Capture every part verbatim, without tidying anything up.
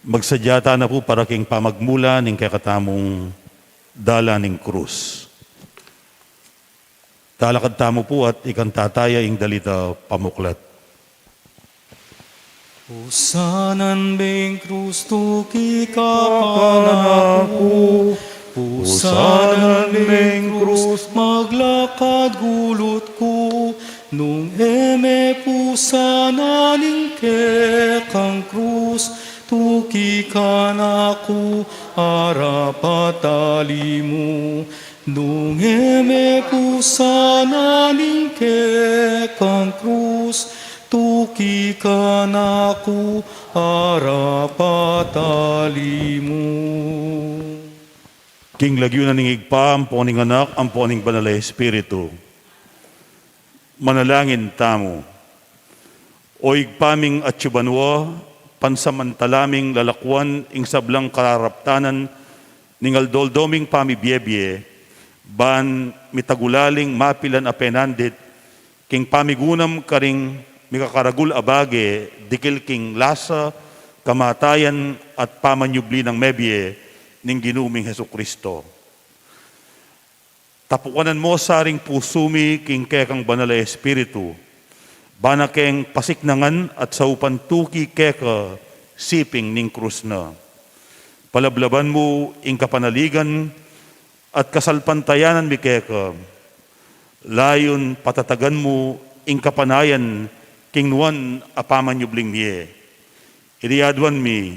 Magsadya tana pu para king pamagmula ning kekatamung dala ning krus. Talakad tamu pu at ikanta taya ing dalit a pamuklat. Pusanan me ing krus tuki ka kanaku. Pusanan me ing krus maglakad gulut ku. Nung e me pusanan ing kekang krus tuki kanaku, arapat ali mu. Nung e me pusanan ing kekang krus tuki kanaku, arapat ali mu. King lagyu na ning Ibpa, ampo ning Anak, ampo ning Banal a Espiritu. Manalangin tamu. O Ibpa ming atsu banua, pansamantala ming lalakwan ing sablang kararaptanan ning aldo-aldo ming pamibiebie, ban mitagulaling mapilan a penandit king pamigunam karing mikakaragul a bage dikil king lasa, kamatayan, at pamanyubli nang mebie ning Ginu ming Jesucristo. Tapukanan mo sa ring pusu mi king kekang Banal a Espiritu, bana keng pasiknangan at saupan tuki keka siping ning krus na. Palablaban mu ing kapanaligan at kasalpantayanan mi keka. Layun patatagan mu ing kapanayan king nuan a pamanyubling mie. Iti aduan mi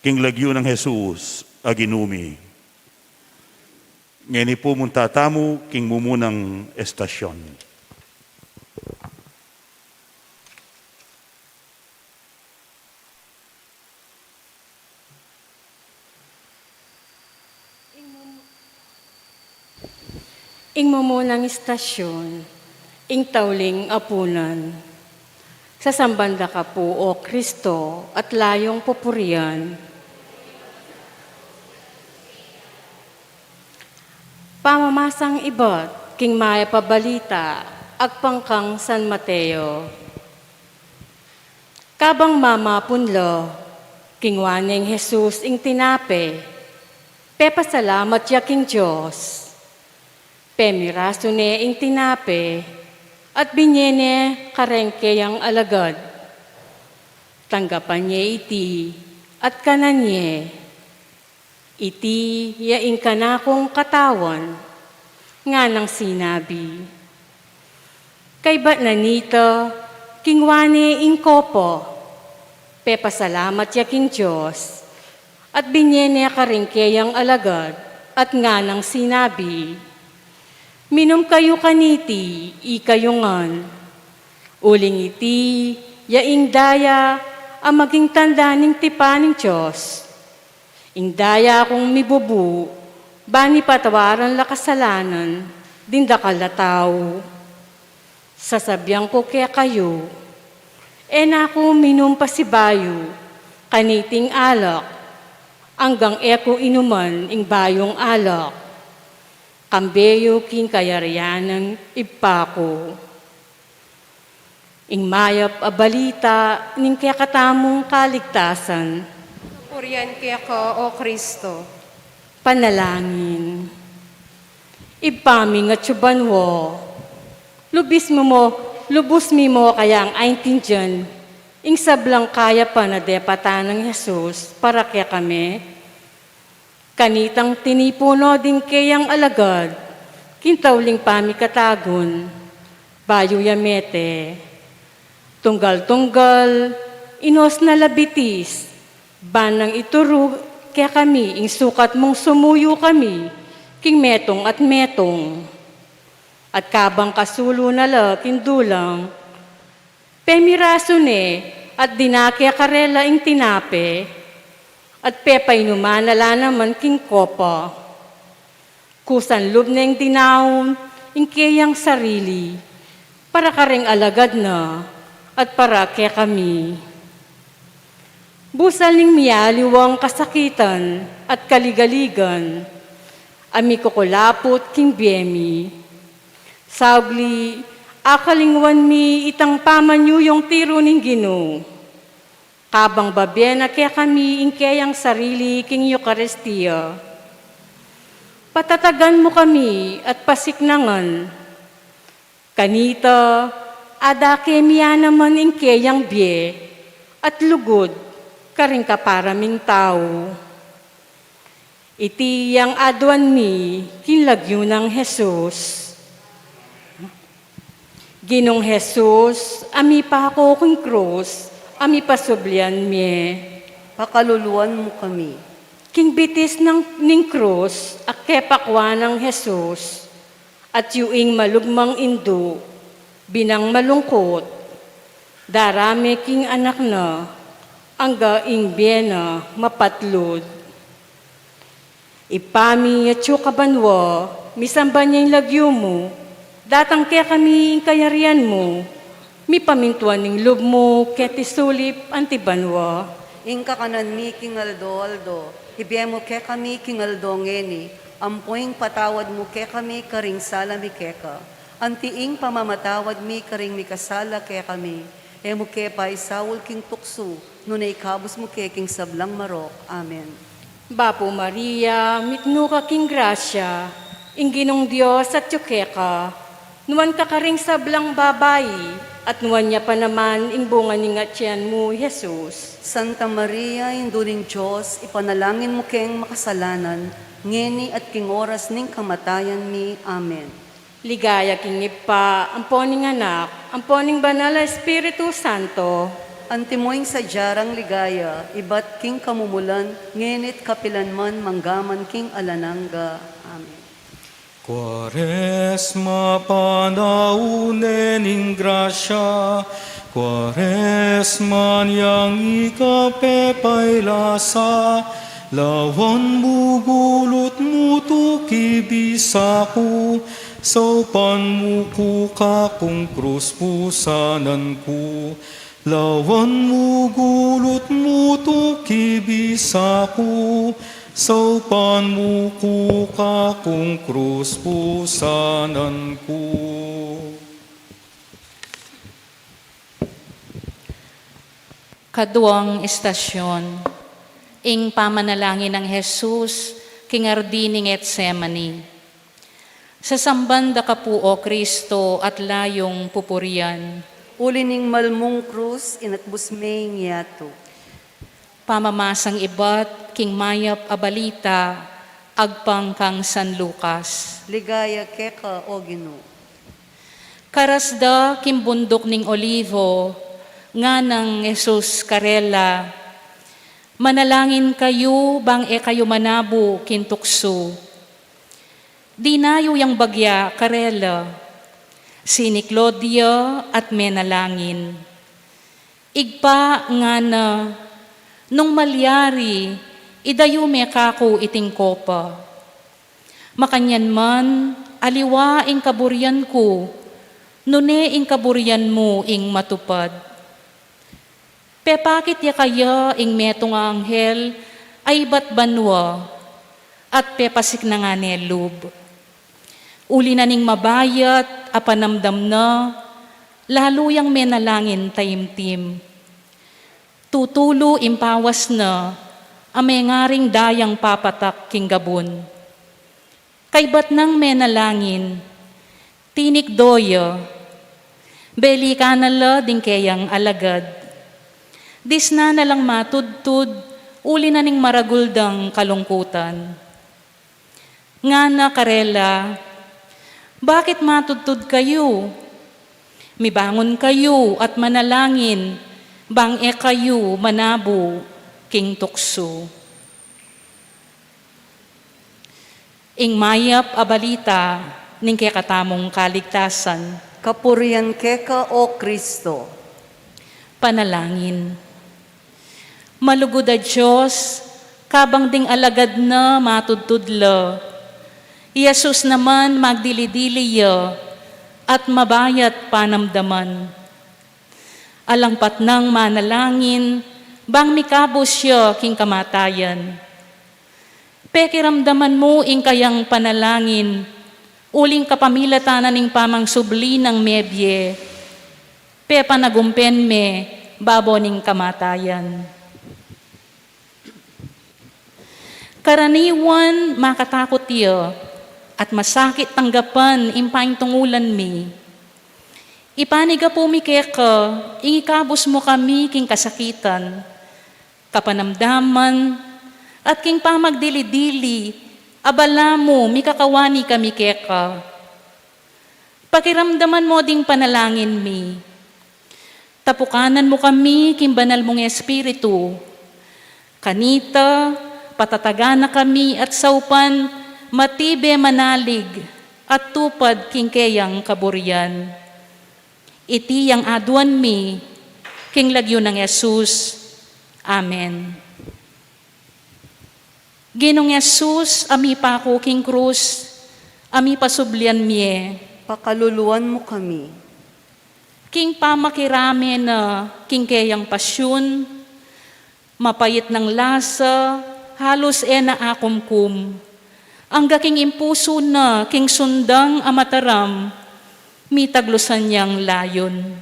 king lagyu nang Jesus a Ginu mi. Ngeni pu munta tamu king mumunang estasyon. Ing mum-, ing mumunang estasyon, ing tauling apunan. Sasamban da ka pu, O Kristo, at layung pupurian. Pamamasang ibat king Mayap a Balita agpang kang San Mateo. Kabang mamapun la, kinua neng Jesus ing tinape, pepasalamat ya king Dios. Pemirasu ne ing tinape, at binie ne kareng keyang alagad. Tanggapan ye iti, at kanan ye, "Iti ya ing kanakung katawan," nganang sinabi. Kaybat na nita, kinua ne ing kopa, pepasalamat ya king Dios, at binie ne karing keyang alagad, at nganang sinabi, "Minum kayu kaniti, ikayu ngan. Uling iti ya ing daya a maging tanda ning tipan ning Dios. Ing daya kung mibubu, ban ipatawaran la kasalanan ding dakal a tau." Sasabian ku kekayu, e na ku minum pasibayu kaniting alak, anggang e ku inuman ing bayung alak, kambe yu king kayarian ning Ibpa ku. Ing Mayap a Balita ning kekatamung kaligtasan. Purian keka, O Kristo. Panalangin. Ibpa ming atsu banua, lubus mu mo, lubus mi mo kayang aintindian ing sablang kayapan a depatan nang Jesus para kekami. Kanitang tinipun no ding keyang alagad king tauling pamikatagun, bayu ya mete. Tunggal-tunggal, inus na la bitis, ban nang ituru kekami ing sukat mung sumuyu kami king metung at metung. At kabang kasulu na la king dulang, pemirasu ne at dinake karela ing tinape, at pepainuman na la naman king kopa. Kusan lub neng dinaun ing keyang sarili para kareng alagad na at para kekami. Busal ning mialiwang kasakitan at kaligaligan a mikukulaput king bie mi, saugli, akalingwan mi itang pamanyuyung tiru ning Ginu. Kabang babie na kekami ing keyang sarili king Eukaristia, patatagan mu kami at pasiknangan. Kanita, adake mi ya naman ing keyang bie at lugud karing kapara ming tau. Iti yang aduan mi king lagyu nang Jesus. Ginung Jesus, a mipaku king krus, a mipasublian mie. Pakaluluan mu kami. King bitis nang ning krus, a kepakwan nang Jesus, at yu ing malugmang indu, binang malungkut, darame king anak na, angga ing bie na mapatlud. Ibpa mi, atsu ka banua, misamban ya ing lagyu mu, datang kekami ing kayarian mu, mipamintuan ing lub mu keti sulip anti banua. Ing kakanan mi king aldo-aldo, ibie mu kekami king aldo ngeni, ampo ing patawad mu kekami karing sala mi keka, anti ing pamamatawad mi karing mikasala kekami, e mu ke paisaul king tuksu, nune ikabus mu ke king sablang marok. Amen. Bapu Maria, mitmu ka king grasya, ing Ginung Dios atyu keka, nuan ka karing sablang babai, at nuan ya pa naman ing bunga ning atian mu, Jesus. Santa Maria, Indu ning Dios, ipanalangin mu keng makasalanan, ngeni at king oras ning kamatayan mi. Amen. Ligaya king Ibpa, ampo ning Anak, ampo ning Banal a Espiritu Santo. Antimo ing sadya rang ligaya, ibat king kamumulan, ngeni't kapilan man, manggaman king alang angga. Amen. Kuaresma, panaun ne ning grasya, Kuaresma, yang ika pepailasa, lawan mu gulut mu tuki bisa ku, saupan mu ku kakung krus pusanan ku, lawan mu gulut mu tuki bisa ku, saupan mu ku kakung krus pusanan ku. Kaduang istasyon, ing pamanalangin nang Jesus king Hardin ning Getsemani. Sasamban da ka pu, O Kristo, at layung pupurian. Uli ning malmung krus, inatbus me ing yatu. Pamamasang ibat king Mayap a Balita agpang kang San Lucas. Ligaya keka, O Ginu. Karas da king bunduk ning Olivo, ngana nang Jesus karela, "Manalangin kayu bang e kayu manabu king tuksu." Dinayu yang bagya karela, siniklod ya at menalangin. "Ibpa," ngana, "nung malyari, idayu me kaku iting kopa. Makanyan man, aliwa ing kaburian ku, nune ing kaburian mu ing matupad." Pepakit ya kaya ing metung a anghel a ibat banua, at pepasiknangan ne lub. Uli na ning mabayat a panamdam na, lalu yang menalangin taimtim. Tutulu ing pawas na a mengaring dayang papatak king gabun. Kaybat nang menalangin, tinikdo ya, belikan na la ding keyang alagad. Disnan na lang matudtud, uli na ning maragul dang kalungkutan. Ngana karela, "Bakit matudtud kayu? Mibangun kayu at manalangin, bang e kayu manabu king tuksu." Ing Mayap a Balita ning kekatamung kaligtasan. Kapurian keka, O Kristo. Panalangin. Malugud a Dios, kabang ding alagad na matudtud la, i Jesus naman magdili-dili ya at mabayat panamdaman. Alang patnang manalangin, bang mikabus ya king kamatayan. Pekiramdaman mu ing kayang panalangin, uling kapamilatan na ning pamangsubli nang mebie, pepanagumpen me Babo ning kamatayan. Karaniwan makatakut ya at masakit tanggapan ing paintungulan mi. Ipanigapu mi keka ing ikabus mu kami king kasakitan, kapanamdaman, at king pamagdili-dili, abala mu mikakawani kami keka. Pakiramdaman mu ding panalangin mi. Tapukanan mu kami king banal mung Espiritu. Kanita, patatagan na kami at saupan, matibe manalig, at tupad king keyang kaburian. Iti yang aduan mi, king lagyu nang Jesus. Amen. Ginung Jesus, a mipaku king krus, a mipasublian mie. Pakaluluan mu kami. King pamakirame na king keyang pasyun, mapait nang lasa, halus e na akumkum. Angga king impusu na king sundang a mataram, mitaglusan yang layun.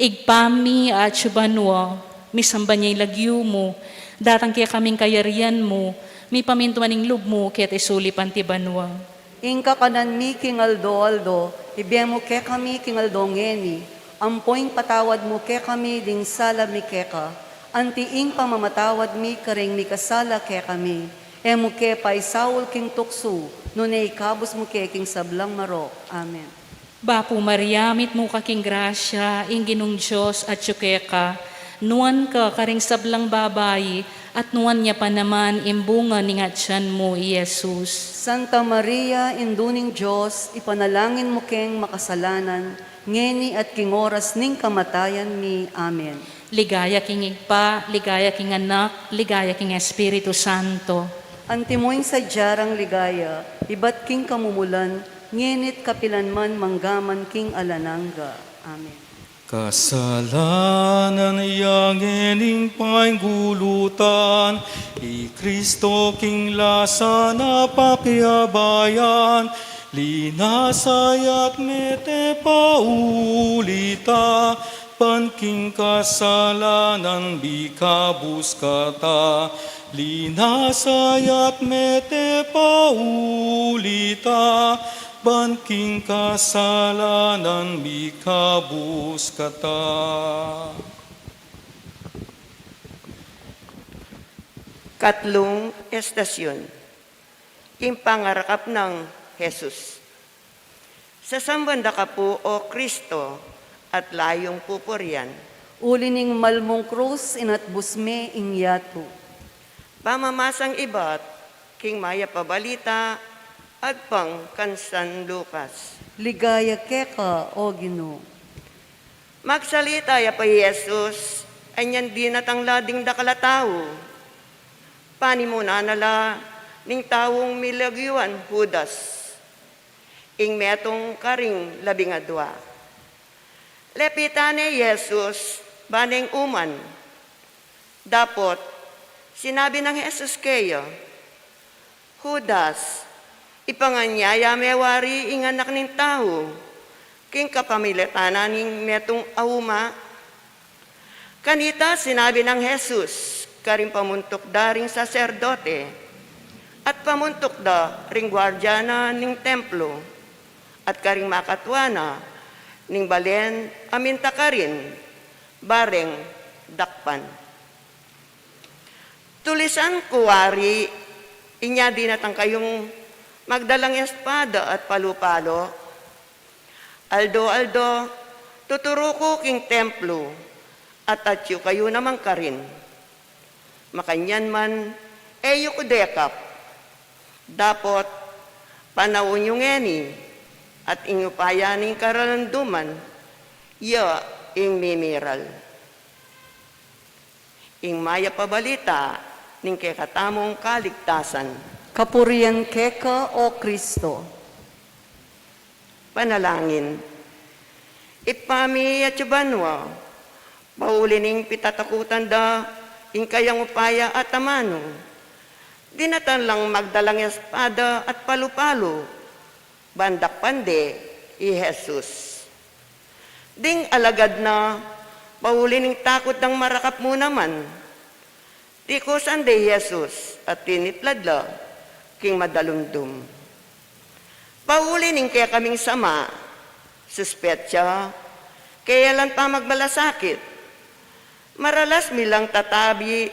Ibpa mi, atsu ka banua, misamban ya ing lagyu mu, datang kekami ing kayarian mu, mipamintuan ing lub mu keti sulip anti banua. Ing kakanan mi king aldo-aldo, ibie mu kekami king aldo ngeni, ampo ing patawad mu kekami ding sala mi keka, anti ing pamamatawad mi karing mikasala kekami. E mu ke paisaul king tuksu, nune ikabus mu ke king sablang marok. Amen. Bapu Maria, mitmu ka king grasya, ing Ginung Dios atyu keka, nuan ka karing sablang babai, at nuan ya pa naman ing bunga ning atian mu, i Jesus. Santa Maria, Indu ning Dios, ipanalangin mu keng makasalanan, ngeni at king oras ning kamatayan mi. Amen. Ligaya king Ibpa, ligaya king Anak, ligaya king Espiritu Santo. Antimo ing sadya rang ligaya, ibat king kamumulan, ngeni't kapilan man, manggaman king alang angga. Amen. Kasalanan ya ngening paingulutan, i Kristo king lasa na pakiabayan, linasa ya't mete pa ulita, ban king kasalanan mikabus kata, linasa ya't mete pa ulita, ban king kasalanan mikabus kata. Katlung estasyun. Ing pangarakap nang Jesus. Sasamban da ka pu, O Kristo, at layung pupurian. Uli ning malmung krus, inatbus me ing yatu. Pamamasang ibat king Mayap a Balita agpang kang San Lucas. Ligaya keka, O Ginu. Magsalita ya pa i Jesus, inyang dinatang la ding dakal a tau. Panimunan na la ning taung milagyuan Judas, ing metung karing labing adua. Lepitan ne i Jesus, ba neng uman. Dapot sinabi nang Jesus keya, Judas, ipanganyaya me wari ing Anak ning Tau king kapamilatan na ning metung a uma? Kanita sinabi nang Jesus karing pamuntuk da ring saserdote at pamuntuk da ring guardia na ning templo at karing makatua na ning balen a minta karin, ba reng dakpan. Tulisan ku wari, inya dinatang kayung magdalang espada at palu-palu. Aldo-aldo, tuturu ku king templo, at atyu kayu naman karin. Makanyan man, e yu ku dekap. Dapot panaun yu ngeni, at ing upaya ning karalanduman, ya ing mimiral. Ing Mayap a Balita ning kekatamung kaligtasan. Kapurian keka, O Kristo. Panalangin. Ibpa mi atsu ka banua, pauli ning pitatakutan da ing kayang upaya at amanu, dinatang lang magdalang espada at palu-palu, ban dakpan de i Jesus. Ding alagad na Pauli ning takut dang marakap mu naman, tikusan de i Jesus at tinitlad la king madalumdum. Pauli ning kekaming sama, suspetsa, keyalan pamagmalasakit, maralas mi lang tatabi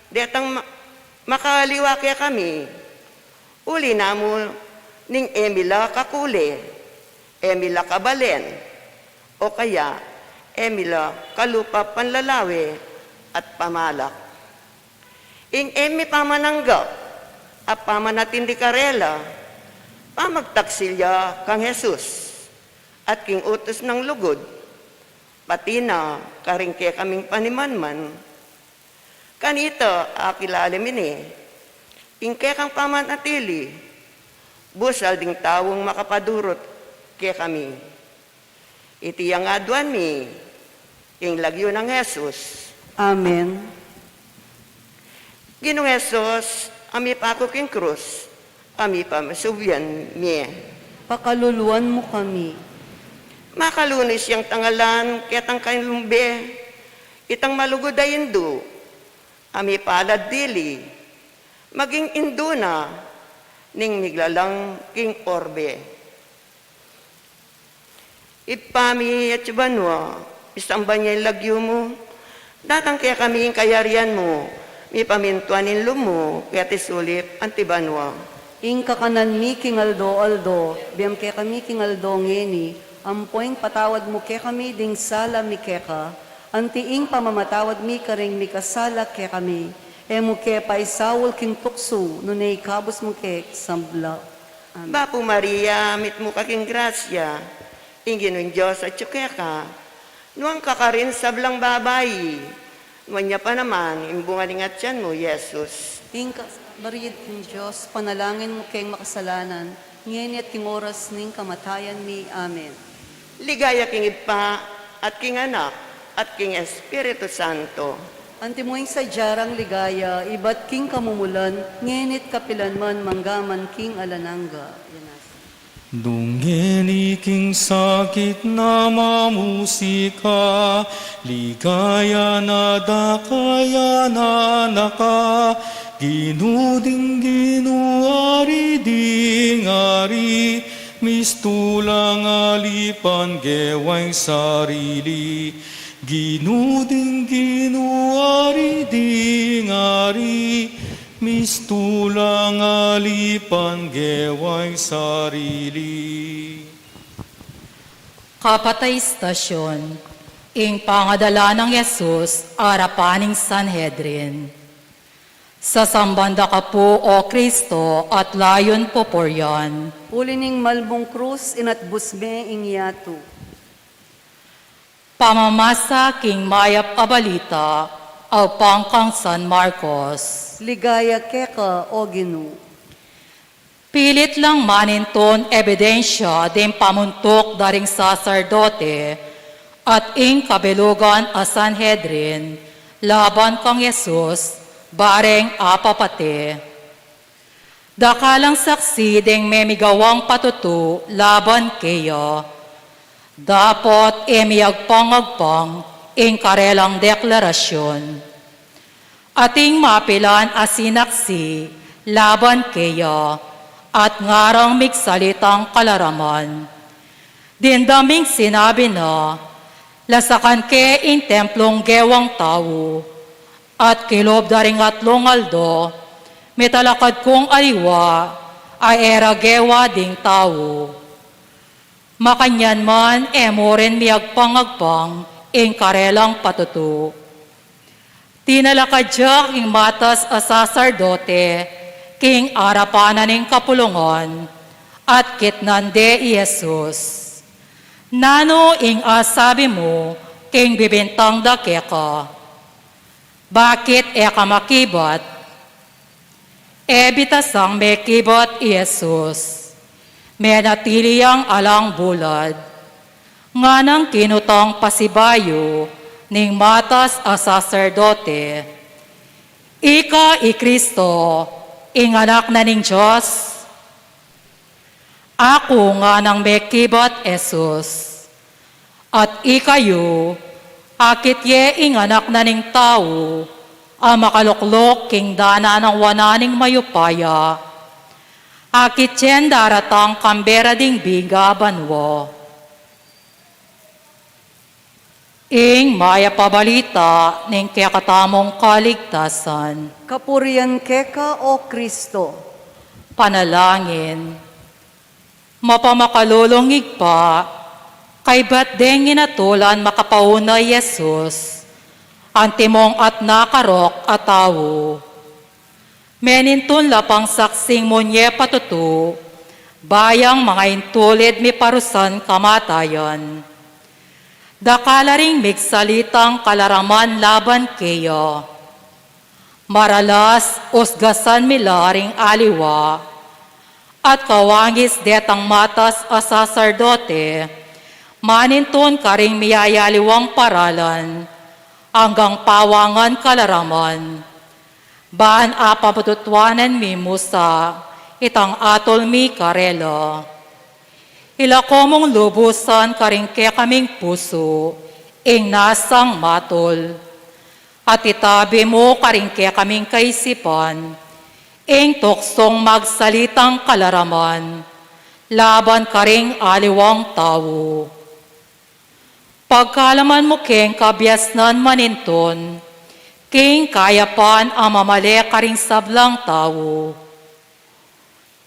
detang ma-, makaaliwa kekami. Uli na mu ning e mi la kakule, e mi la kabalen, o kaya e mi la kalupa panlalawe at pamalak. Ing e mi pamananggap a pamanatindi karela, pamagtaksil ya kang Jesus at king utus nang lugud, pati na karing kekaming panimanman. Kanita akilala mi ne ing kekang pamanatili, busal ding taung makapadurut kekami. Iti yang aduan mi king lagyu nang Jesus. Amen. Ginung Jesus, a mipaku king krus, a mipamasubian mie. Pakaluluan mu kami. Makalunus yang tangalan ketang kailumbe, itang malugud a indu, a mipalad dili, maging indu na ning miglalang king orbe. Ibpa mi atsu banua, misamban ya ing lagyu mu, datang kekami ing kayarian mu, mipamintuan ing lub mu keti sulip anti banua. Ing kakanan mi king aldo-aldo ibie mu kekami king aldo ngeni, ampo ing patawad mu kekami ding sala mi keka, anti ing pamamatawad mi karing mikasala kekami, e mu ke paisaul king tuksu, nune ikabus mu ke king sabla. Amen. Bapu Maria, mitmu ka king grasya, ing Ginung Dios atsu keka, nuan ka karing sablang babai, nuan ya pa naman ing bunga ning atian mu, Jesus. Ing ka-, Maria ing Dios, panalangin mu keng makasalanan, ngeni at king oras ning kamatayan mi. Amen. Ligaya king Ibpa, at king Anak, at king Espiritu Santo. Antimo ing sadya rang ligaya, ibat king kamumulan, ngeni't kapilan man, mangga man king alang angga. Nung ngeni king sakit na mamusika, ligaya na da kaya na naka, Ginu ding Ginu, Ari ding Ari, mistulang alipan gewang sarili. Ginu ding Ginu, Ari ding Ari, mistulang alipan gewang sarili. Kapat a istasyon, ing pangadala nang Jesus arapan ning Sanhedrin. Sasamban da ka pu, O Kristo, at layun pupurian. Uli ning malmung krus, inatbus me ing yatu. Pamamasa king mayap a balita, aupang kang San Marcos. Ligaya keka, O Ginu. Pilit lang manintun ebidensya ding pamuntuk da ring saserdote at ing kabelugan a Sanhedrin laban kang Jesus, bareng apapate. Dakal lang saksi ding memigawang patutu laban keya. Dapot e miyagpang-agpang ing karelang deklarasyon. Ating mapilan a sinaksi laban keya, at ngarang migsalitang kalaraman. Dindamin sinabi na, lasakan ke ing templung gewang tau, at kilub da ring atlung aldo, mitalakad kung aliwa a e ra gewa ding tau. Makanyan man e mu rin miyagpang-agpang ing karelang patutu. Tinalakad ya ing matas a saserdote king arapan na ning kapulungan, at kitnan de i Jesus. Nanu ing asabi mu king bibintang da keka? Bakit e ka makibat? E bitasang mekibat i Jesus. Menatili yang alang bulad. Nganang kinutang pasibayu ning matas a saserdote, "Ika i Kristo, ing Anak na ning Dios?" "Aku," nganang mekibat Jesus, "at ikayu Akit ye ing Anak na ning Tau a makalukluk king dana nang wanan ning mayupaya. Akit yen daratang kambera ding binga banua. Ing mayap a balita ning kekatamung kaligtasan. Kapurian keka, O Kristo. Panalangin. Mapamakalulung Ibpa, kaybat deng inatulan makapauna i Jesus, antimong at nakarok a tau. Menintun la pang saksing munye patutu, bayang mangaintulid miparusan kamatayan. Dakal la ring migsalitang kalaraman laban keya. Maralas, usgasan mi la ring aliwa, at kawangis detang matas a saserdote, manintun karing miyayaliwang paralan, anggang pawangan kalaraman. Ban apamatutuanan mi musa itang atul mi karela. Ilako mung lubusan karing kekaming pusu ing nasang matul, at itabi mu karing kekaming kaisipan ing tuksung magsalitang kalaraman laban karing aliwang tau. Pagkalaman mu keng kabiasnan manintun king kayapan a mamale karing sablang tau.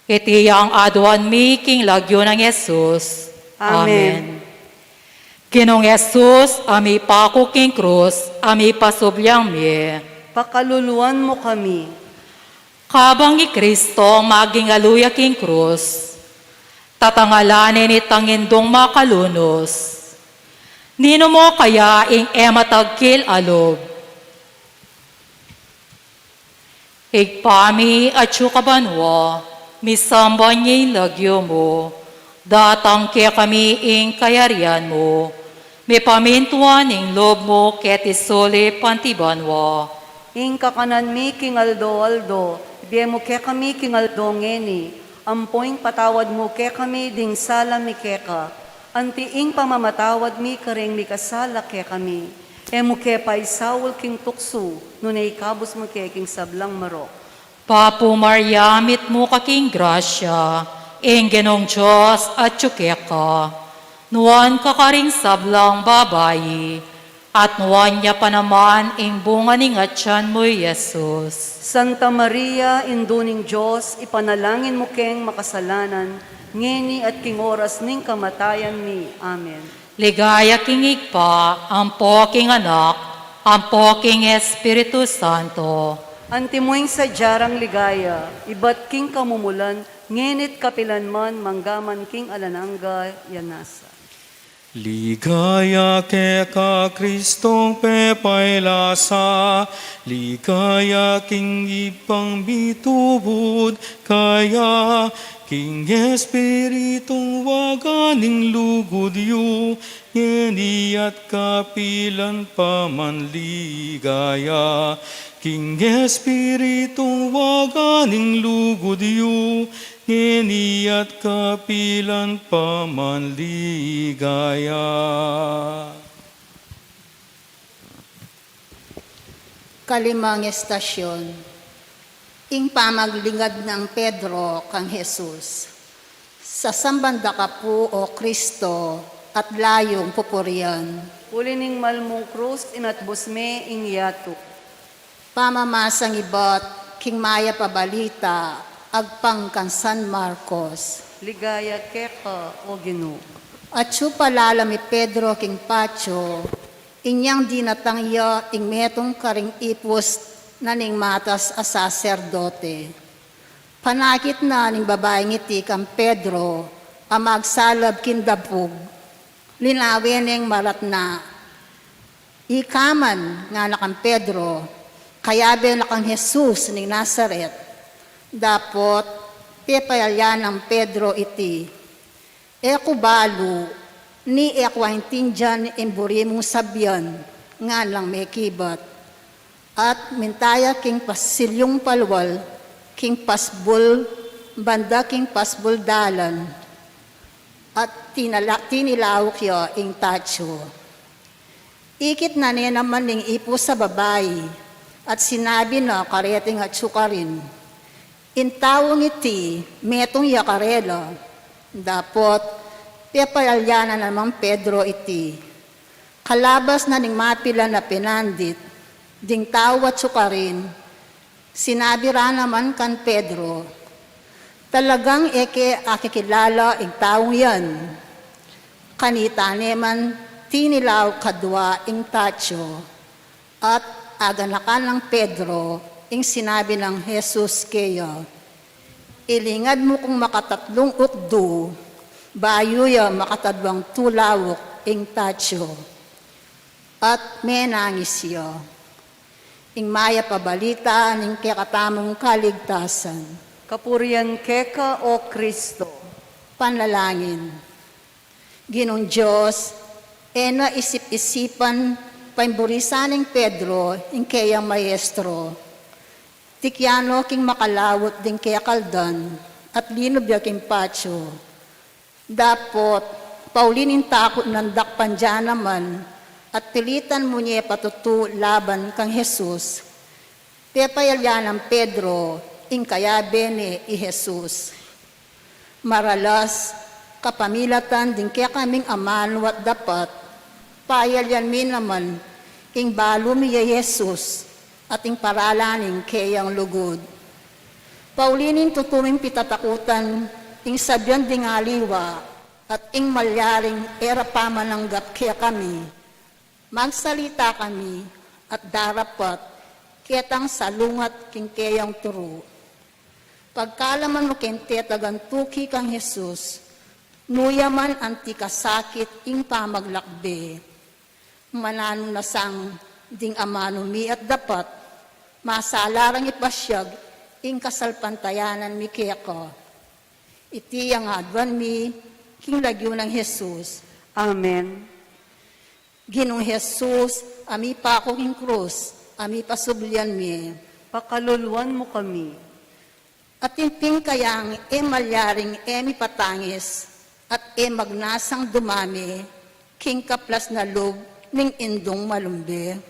Iti yang aduan mi king lagyu nang Jesus. Amen. Amen. Ginung Jesus, a mipaku king krus, a mipasubli ing mie. Pakaluluan mu kami. Kabang i Kristo maging aluya king krus, tatangalan ne nitang indung makalunus. Ninu mu kaya ing e matagkil a lub? Ibpa mi, atsu ka banua, misamban ya ing lagyu mu, datang kekami ing kayarian mu, mipamintuan ing lub mu keti sulip anti banua. Ing kakanan mi king aldo-aldo, ibie mu kekami king aldo ngeni, ampo ing patawad mu kekami ding sala mi keka, anti ing pamamatawad mi kareng mikasala kekami. E mu ke paisaul king tuksu, nune ikabus mu ke king sablang marok. Bapu Maria, mitmu ka king grasya, ing Ginung Dios atyu keka. Nuan ka karing sablang babai, at nuan ya pa naman ing bunga ning atian mu, i Jesus. Santa Maria, Indu ning Dios, ipanalangin mu keng makasalanan, ngeni at king oras ning kamatayan mi. Amen. Ligaya king Ibpa, ampo king Anak, ampo king Espiritu Santo. Anti mu ing sadya rang ligaya, ibat king kamumulan, ngeni't kapilan man, manggaman king alang angga, ya nasa. Ligaya keka Kristong pepailasa, ligaya king Ibpang mitubud kaya, king Espiritung waga ning lugud yu, ngeni at kapilan pa man ligaya. King Espiritung waga ning lugud yu, ngeni at kapilan pa man ligaya. Kalimang estasyon, ing pamaglingad nang Pedro kang Jesus. Sasamban da ka pu, O Kristo, at layung pupurian. Uli ning mal mung krus, inatbus me ing yatu. Pamamasang ibat king mayap a balita agpang kang San Marcos. Ligaya keka, O Ginu. Atsu palalam i Pedro king patio, inyang dinatang ya ing metung karing ipus na ning matas a saserdote. Panakit na ning babaing iti kang Pedro a magsalab king dabug, linawe neng maratna, "Ika man," ngana kang Pedro, "kayabe na kang Jesus ning Nazaret." Dapot pepayalyan nang Pedro iti, "E ku balu, ni e ku aintindian ing buri mung sabian," ngan lang mekibat. At minta ya king pasilyung palual, king pasbul, banda king pasbul dalan, at tinala-, tinilauk ya ing tatu. Ikit na ne naman ning ipus a babai, at sinabi na kareting atsu karin, "Ing taung iti, metung ya karela." Dapot, pepayalyan na namang Pedro iti. Kalabas na ning mapilan a pinandit, ding tau atsu karin, sinabi ra naman kang Pedro, "Talagang e ke akikilala ing taung yan." Kanita ne man tinilaw kadwa ing tatsu, at aganakan nang Pedro ing sinabi nang Jesus keya, "Ilingad mu kung makatatlung ukdu, bayu ya makatadwang tulauk ing tatsu." At menangis ya. Ing mayap a balita ning kekatamung kaligtasan. Kapurian keka, O Kristo. Panalangin. Ginung Dios, e na isip-isipan paimburisan nang Pedro ing keyang maestro. Tikyan no king makalaut ding kekaldan, at linub ya king patsu. Dapot, pauli ning takut nang dakpan da naman, at pilitan mu ne patutu laban kang Jesus. Pepayalyan nang Pedro ing kayabe ne i Jesus. Maralas, kapamilatan ding kekaming amanu at dapat, payalyan mi naman ing balu mi ya Jesus at ing paralan ning keyang lugud. Pauli ning tutu ming pitatakutan, ing sabian ding aliwa, at ing malyaring e ra pamananggap kekami. Magsalita kami, at darapat ketang salungat king keyang turu. Pagkalaman mu keng tetagan tuki kang Jesus, nu ya man anti kasakit ing pamaglakbe. Mananu na sang ding amanu mi at dapat, masala rang ipasyag ing kasalpantayanan mi keka. Iti ing aduan mi king lagyu nang Jesus. Amen. Ginung Jesus, a mipaku king krus, a mipasublian mi. Pakaluluan mu kami. At ing pin kayang e malyaring e mipatangis, at e magnasang dumame, king kaplas na lub ning indung malumbe.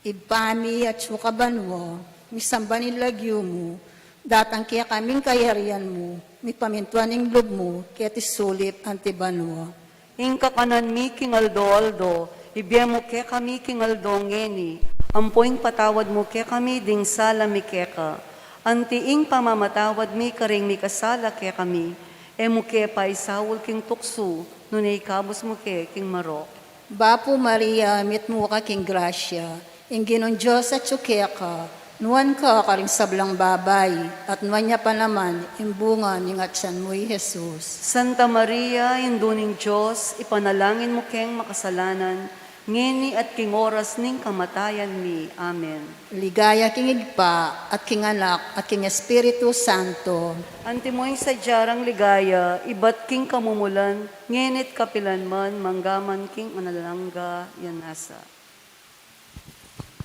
Ibpa mi atsu ka banua, misamban ing lagyu mu, datang kekami ing kayarian mu, mipamintuan ing lub mu, keti sulip anti banua. Ing kakanan mi king aldo-aldo, ibie mu kekami king aldo ngeni, ampo ing patawad mu kekami ding sala mi keka, anti ing pamamatawad mi karing mikasala kekami, e mu ke paisaul king tuksu, nune ikabus mu ke king marok. Bapu Maria, mitmu ka king grasya, ing Ginung Dios atsu keka, nuan ka karing sablang babai, at nuan ya pa naman ing bunga ning atian mu i Jesus. Santa Maria, Indu ning Dios, ipanalangin mu keng makasalanan, ngeni at king oras ning kamatayan mi. Amen. Ligaya king Ibpa, at king Anak, at king Espiritu Santo. Antimo ing sadya rang ligaya, ibat king kamumulan, ngeni't kapilan man, manggaman king alang angga. Yan nasa.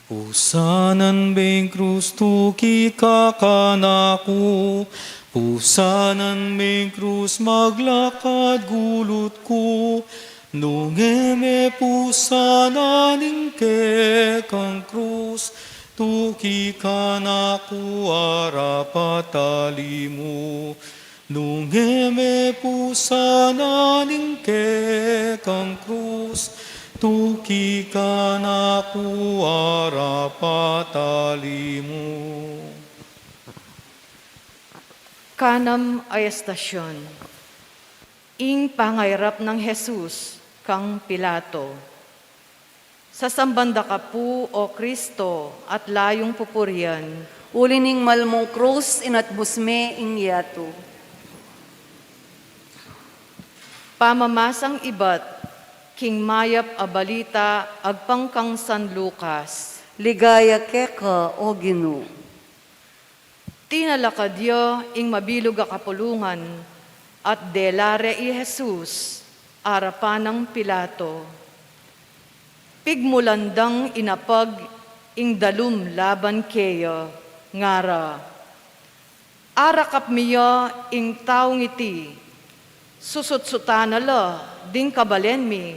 Pusanan beng krus tuki ka kanaku, pusanan beng krus maglakad gulut ku, nung e me pusanan ing kekang krus, tuki kanaku arapat ali mu. Nung e me pusanan ing kekang krus, tuki kanaku arapat ali mu. Kanam a estasyon. Ing pangairap nang Jesus kang Pilato. Sasamban da ka pu, O Kristo, at layung pupurian. Uli ning mal mung krus, inatbus me ing yatu. Pamamasang ibat king mayap a balita agpang kang San Lucas. Ligaya keka, O Ginu. Tinalakad ya ing mabilug a kapulungan, at dela re i Jesus arapan nang Pilato. Pigmulan dang inapag ing dalum laban keya, ngara, "Arakap mi ya ing taung iti, susutsutan na la ding kabalen mi,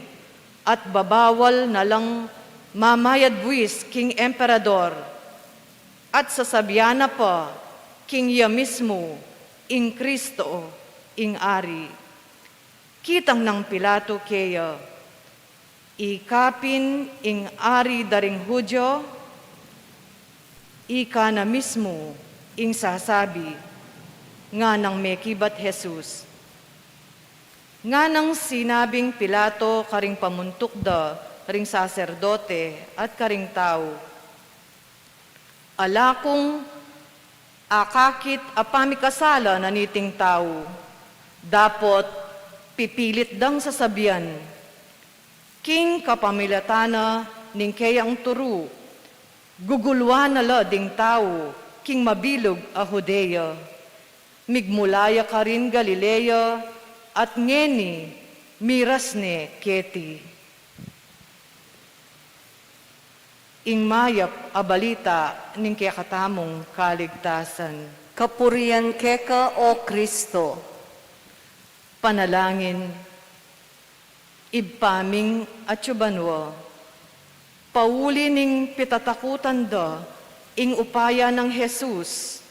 At babawal na lang mamayad buis king emperador, at sasabian na pa king iya mismu ing Kristo ing Ari. Kitang nang Pilato keya, "Ika pin ing Ari da ring Judio?" "Ika na mismu ing sasabi," nganang mekibat Jesus. Nganang sinabing Pilato karing pamuntuk da ring saserdote at karing tau, "Ala kung akakit a pamikasala na niting tau. Dapot pipilit dang sasabian, king kapamilatan na ning keyang turu, guguluan na la ding tau king mabilug a Judea. Migmula ya karin Galilea, at ngeni miras ne keti." Ing mayap a balita ning kekatamung kaligtasan. Kapurian keka, O Kristo. Panalangin. Ibpa ming atsu banua, pauli ning pitatakutan da ing upaya nang Jesus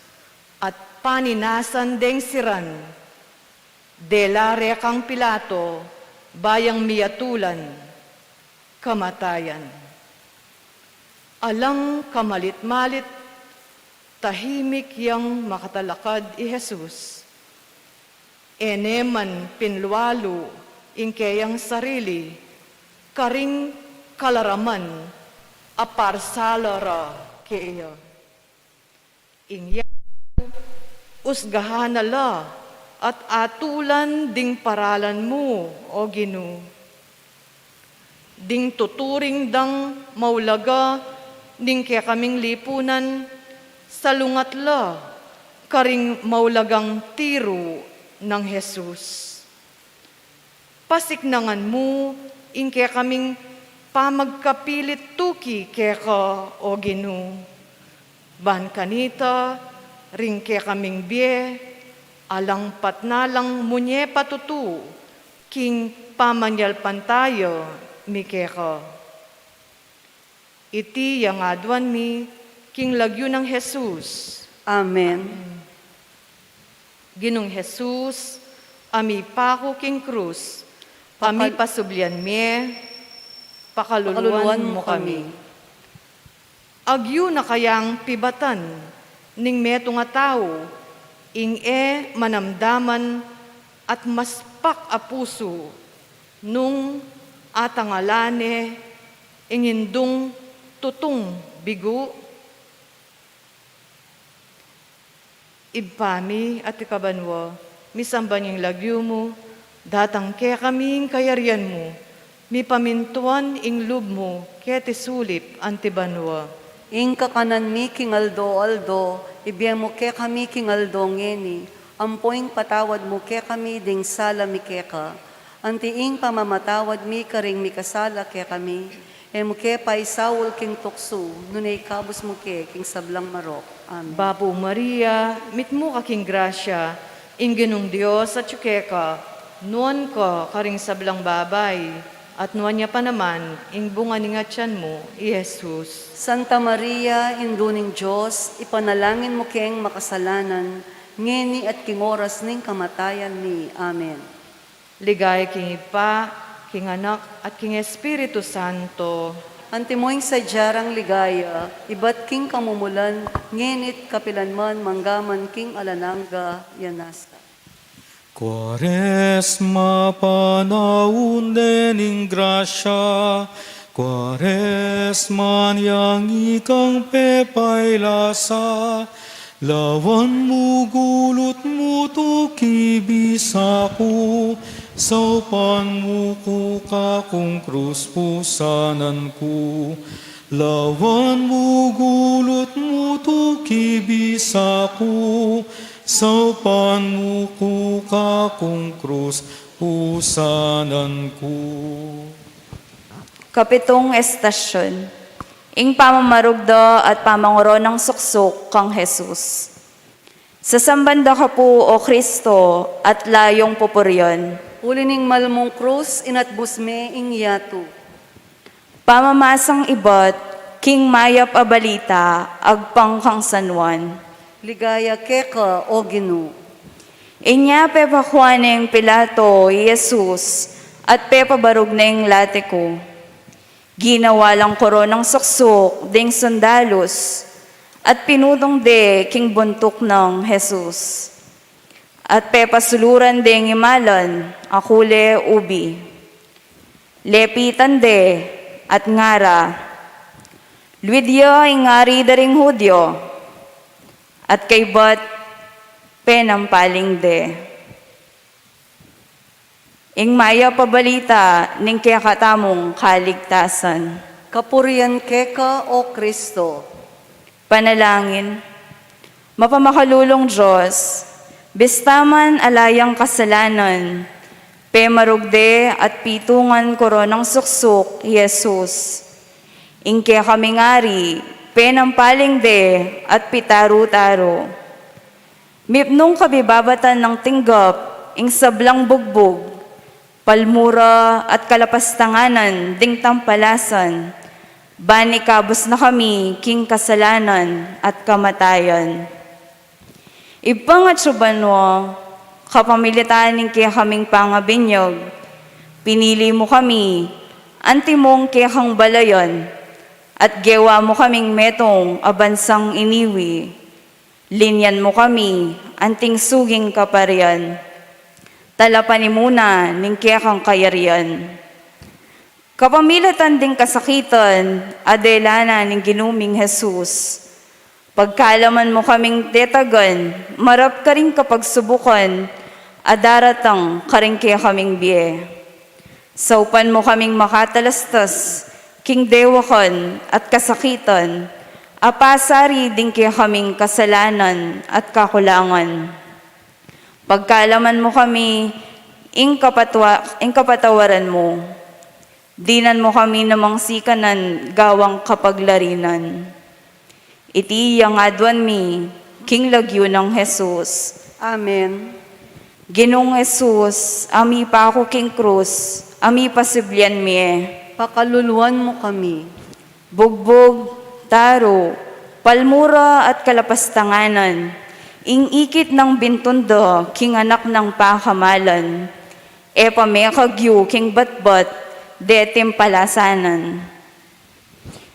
at paninasan deng siran, dela rekang Pilato, bayang miyatulan kamatayan. Alang kamalit-malit, tahimik yang makatalakad i Jesus. E ne man pinlualu ing keyang sarili karing kalaraman a parsala ra keya. Ing yatu, usgahan na la at atulan ding paralan mu, O Ginu. Ding tuturing dang maulaga ning kekaming lipunan, salungat la karing maulagang tiru nang Jesus. Pasiknangan mu ing kekaming pamagkapilit tuki keka, O Ginu. Ban kanita, ring kekaming bie, alang patnalang munye patutu king pamanyalpantaya mi keka. Iti yang aduan mi king lagyu nang Jesus. Amen. Ginung Jesus, a mipaku king krus, a mipasublian mie, pakaluluan mu kami. Agyu na kayang pibatan ning metung a tau ing e manamdaman at maspak a pusu nung atangalan ne ing indung tutung bigu? Ibpa mi, atiu ka banua, misamban ing lagyu mu, datang kekami ing kayarian mu, mipamintuan ing lub mu keti sulip anti banua. Ing kakanan mi king aldo-aldo ibie mu kekami king aldo ngeni, ampo ing patawad mu kekami ding sala mi keka, anti ing pamamatawad mi karing mikasala kekami. E mu ke paisaul king tuksu, nune ikabus mu ke king sablang marok. Amen. Bapu Maria, mitmu ka king grasya, ing Ginung Dios atyu keka, nuan ka karing sablang babai, at nuan ya pa naman ing bunga ning atian mu, i Jesus. Santa Maria, Indu ning Dios, ipanalangin mu keng makasalanan, ngeni at king oras ning kamatayan mi. Amen. Ligaya king Ibpa, king Anak, at king Espiritu Santo. Antimo ing sadya rang ligaya, ibat king kamumulan, ngeni't kapilan man, manggaman king alang angga, ya nasa. Kuaresma, panaun de ning grasya, Kuaresma, yang ikang pepailasa, lawan mu gulut mu tuki bisa ku, saupan mu ku kakung krus pusanan ku. Lawan mu gulut mu tuki bisa ku, saupan mu ku kakung krus pusanan ku. Kapitung estasyun. Ing pamamarugda at pamangoro nang suksuk kang Jesus. Sasamban da ka pu, O Kristo, at layung pupurian. Uli ning mal mung krus, inatbus me ing yatu. Pamamasang ibat king mayap a balita agpang kang San Juan. Ligaya keka, O Ginu. Inya pepakua neng Pilato i Jesus at pepabarug neng late ku. Ginawa lang koronang suksuk ding sundalus at pinutung de king buntuk nang Jesus. At pepasuluran deng imalan a kule ubi. Lepitan de at ngara, "Luid ya ing Ari da ring Judio," at kaybat penampaling de. Ing mayap a balita ning kekatamung kaligtasan. Kapurian keka, O Kristo. Panalangin. Mapamakalulung Dios, bista man ala yang kasalanan, pemarug de at pitungan koronang suksuk i Jesus. Ing kekaming Ari, penampaling de at pitaru-taru. Mipnung kabibabatan nang tinggap ing sablang bugbug, palmura at kalapastanganan ding tampalasan, ban ikabus na kami king kasalanan at kamatayan. Ibpa nang atsu banua, kapamilatan ning kekaming pangabinyag, pinili mu kami, antimong kekang balayan, at gewa mu kaming metung a bansang iniwi. Linyan mu kami anting suging kaparian. Talapan mu na ning kekang kayarian. Kapamilatan ding kasakitan a dela na ning Ginu ming Jesus, pagkalaman mu kaming tetagan marap karing kapagsubukan a daratang karing kekaming bie. Saupan mu kaming makatalastas king dewakan at kasakitan a pasari ding kekaming kasalanan at kakulangan. Pagkalaman mu kami ing kapatwa-, ing kapatawaran mu. Dinan mu kami namang sikanan gawang kapaglarinan. Iti yang aduan mi king lagyu nang Jesus. Amen. Ginung Jesus, a mipaku king krus, a mipasiblian mie. Pakaluluan mu kami. Bugbug, taru, palmura at kalapastanganan, ing ikit nang bintun da king anak nang pakamalan, e pa mekagyu king batbat deting palasanan.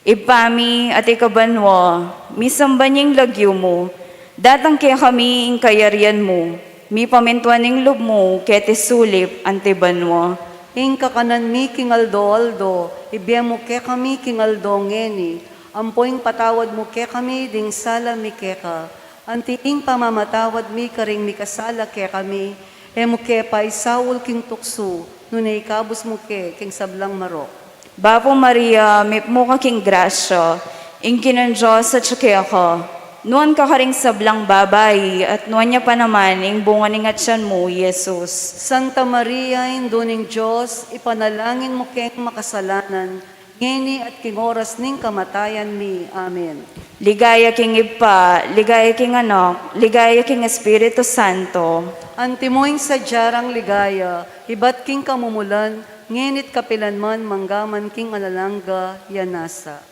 Ibpa mi, atiu ka banua, misamban ya ing lagyu mu, datang kekami ing kayarian mu, mipamintuan ing lub mu keti sulip anti banua. Ing kakanan mi king aldo-aldo, ibie mu kekami king aldo ngeni, ampo ing patawad mu kekami ding sala mi keka, anti ing pamamatawad mi karing mikasala kekami, e mu ke paisaul king tuksu, nune ikabus mu ke king sablang marok. Bapu Maria, mipnu ka king grasya, ing Ginung Dios atyu keka, nuan ka karing sablang babai, at nuan ya pa naman ing bunga ning atyan mu, Jesus. Santa Maria, Indu ning Dios, ipanalangin mu keng makasalanan, ngeni at king oras ning kamatayan mi. Amen. Ligaya king Ibpa, ligaya king Anak, ligaya king Espiritu Santo. Antimo ing sadya rang ligaya, ibat king kamumulan, ngeni't kapilan man, manggaman king alang angga. Ya nasa.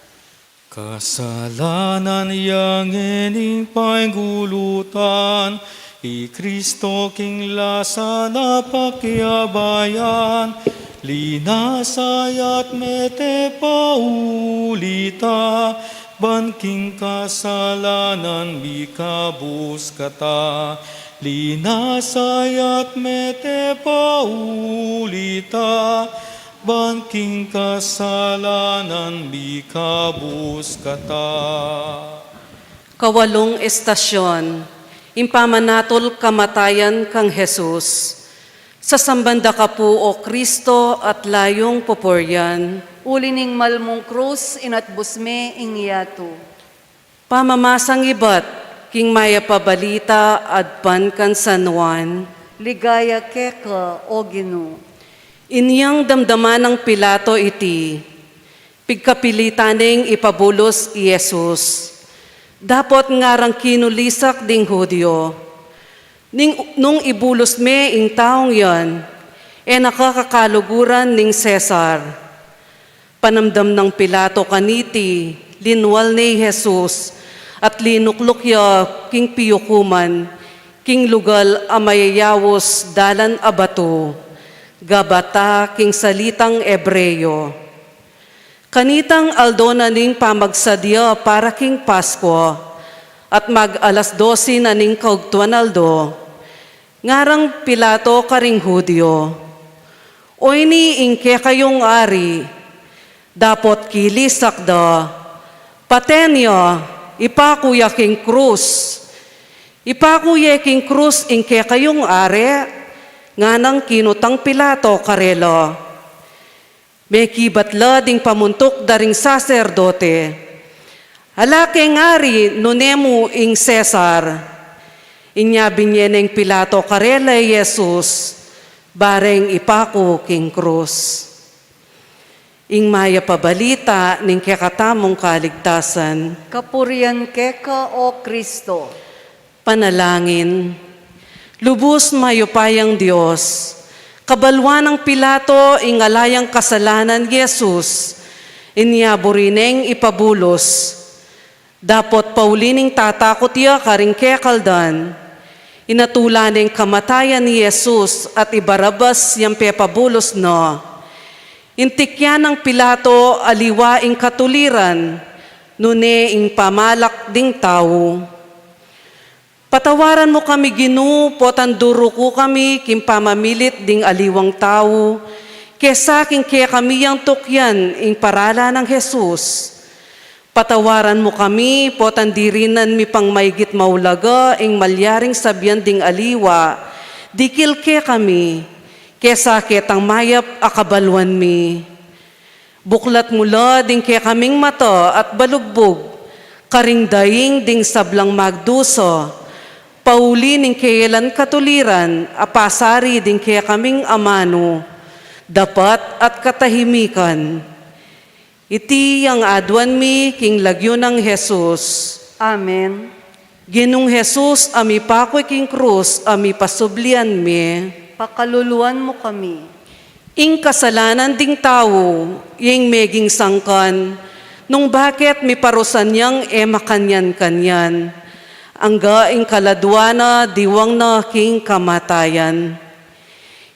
Kasalanan yang ngening paingulutan, i Kristo king lasa na pakiabayan, linasa ya't mete pa uli ta, ban king kasalanan mikabus kata. Linasa ya't mete pa uli ta, ban king kasalanan mikabus kata. Kawalung estasyon, ing pamanatul kamatayan kang Jesus. Sasamban da ka pu, O Kristo, at layung pupurian. Uli ning malmung krus, inatbus me ing yatu. Pamamasang ibat king mayap a balita agpang kang San Juan. Ligaya keka, O Ginu. Inyang damdaman nang Pilato iti, pigkapilitan neng ipabulus i Jesus. Dapot ngarang kinulisak ding Judio, ning, nung ibulus me ing taung yan, e na ka kakaluguran ning Cesar. Panamdam nang Pilato kaniti, linwal ne i Jesus, at linukluk ya king piukuman, king lugal a mayayaus dalan a batu, Gabata king salitang Ebreo. Kanitang aldo na ning pamagsadya para king Paskua, at mag-alas dose na ning kaugtuan aldo, ngarang Pilato karing Judio, "O ini ing kekayung ari?" Dapot kilisak da, "Paten ya, ipaku ya king krus! Ipaku ye king krus ing kekayung ari!" Nganang kinutang Pilato karela. Mekibat la ding pamuntuk da ring saserdote, "Ala keng ari nune mu ing Cesar?" Inya binye neng Pilato karela i Jesus, bareng ipaku king krus. Ing mayap a balita ning kekatamung kaligtasan. Kapurian keka, O Kristo. Panalangin. Lubus mayupayang Dios, kabaluan nang Pilato ing ala yang kasalanan i Jesus, inya buri neng ipabulus. Dapot pauli ning tatakut ya karing kekaldan, inatula neng kamatayan i Jesus at i Barabas yang pepabulus na. Intikyan nang Pilato aliwa ing katuliran, nune ing pamalak ding tau. Patawaran mu kami, Ginu, potang duruku kami king pamamilit ding aliwang tau, kesa king kekami yang tukyan ing paralan nang Jesus. Patawaran mu kami, potang dirinan mi pang maigit maulaga ing malyaring sabian ding aliwa, dikil kekami, kesa ketang mayap a kabaluan mi. Buklat mu la ding kekaming mata at balugbug, karing daing ding sablang magdusa, pauli ning keyelan katuliran a pasari ding kekaming amanu, dapat at katahimikan. Iti yang aduan mi king lagyu nang Jesus. Amen. Ginung Jesus, a mipaku king krus, a mipasublian mi. Pakaluluan mu kami. Ing kasalanan ding tau, ing meging sangkan, nung bakit miparusan yang e makanyan-kanyan. Angga ing kaladua na, diwang na king kamatayan.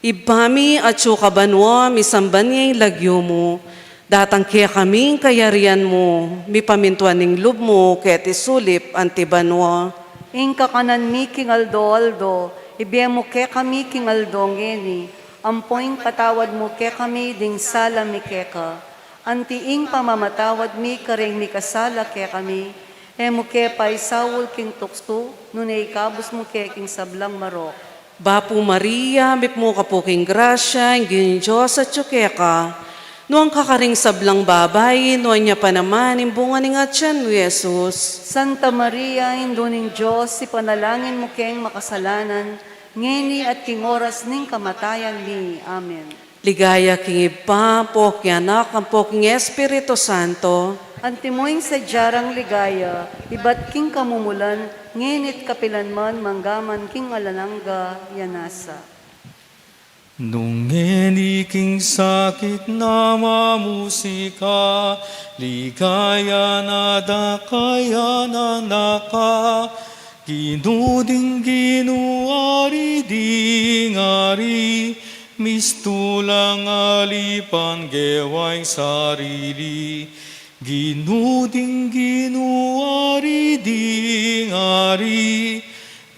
Ibpa mi, atsu ka banua, misamban ya ing lagyu mu, datang kekami ing kayarian mu, mipamintuan ing lub mu, keti sulip anti banua. Ing kakanan mi king aldo-aldo, ibie mu kekami king aldo ngeni, ampo ing patawad mu kekami ding sala mi keka, anti ing pamamatawad mi karing mikasala kekami, e mu ke paisaul king tuksu, nune ikabus mu ke king sablang marok. Bapu Maria, mipmu ka pu king grasya, ing Ginung Dios atyu keka. Nuan ka karing sablang babai, nuan ya pa naman ing bunga ning atian mu, Jesus. Santa Maria, Indu ning Dios, ipanalangin mu keng makasalanan, ngeni at king oras ning kamatayan mi. Amen. Ligaya king Ibpa, ampo king Anak, ampo king Espiritu Santo. Antimo ing sadya rang ligaya, ibat king kamumulan, ngeni't kapilan man, manggaman king alang angga, ya nasa. Nung ngeni king sakit na mamusika, ligaya na da kaya na naka, Ginu ding Ginu, Ari ding Ari, mistulang alipan gewa ing sarili. Ginu ding Ginu, Ari ding Ari,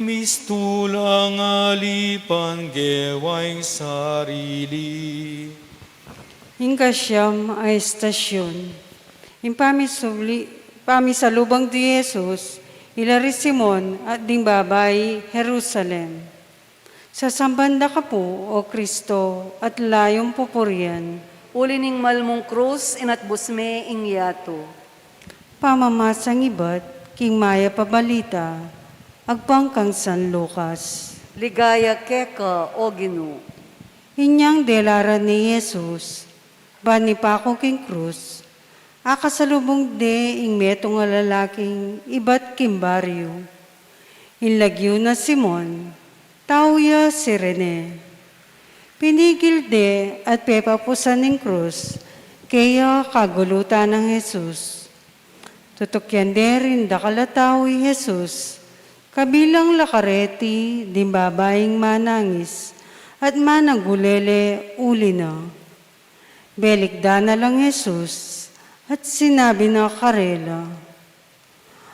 mistulang alipan gewa ing sarili. Ing kasyam a estasyun. Ing pamisubli, pamisalubang di Jesus, ila ri Simon at ding babai Jerusalem. Sasamban da ka pu, O Kristo, at layung pupurian. Uli ning mal mung krus, inatbus me ing yatu. Pamamasang ibat king Mayap a Balita agpang kang San Lucas. Ligaya keka, O Ginu. Inyang delaran ne i Jesus, ban ipaku king krus, akasalubung de ing metung a lalaking ibat king baryu. Ing lagyu na Simon, tau ya Cirene. Pinigil de at pepapusan ning krus Keya kagulutan nang Jesus. Tutukyan de ring dakal a tau i Jesus, kabilang la kareti ding babaing manangis at managulele uli na. Belikdan na lang Jesus at sinabi na karela,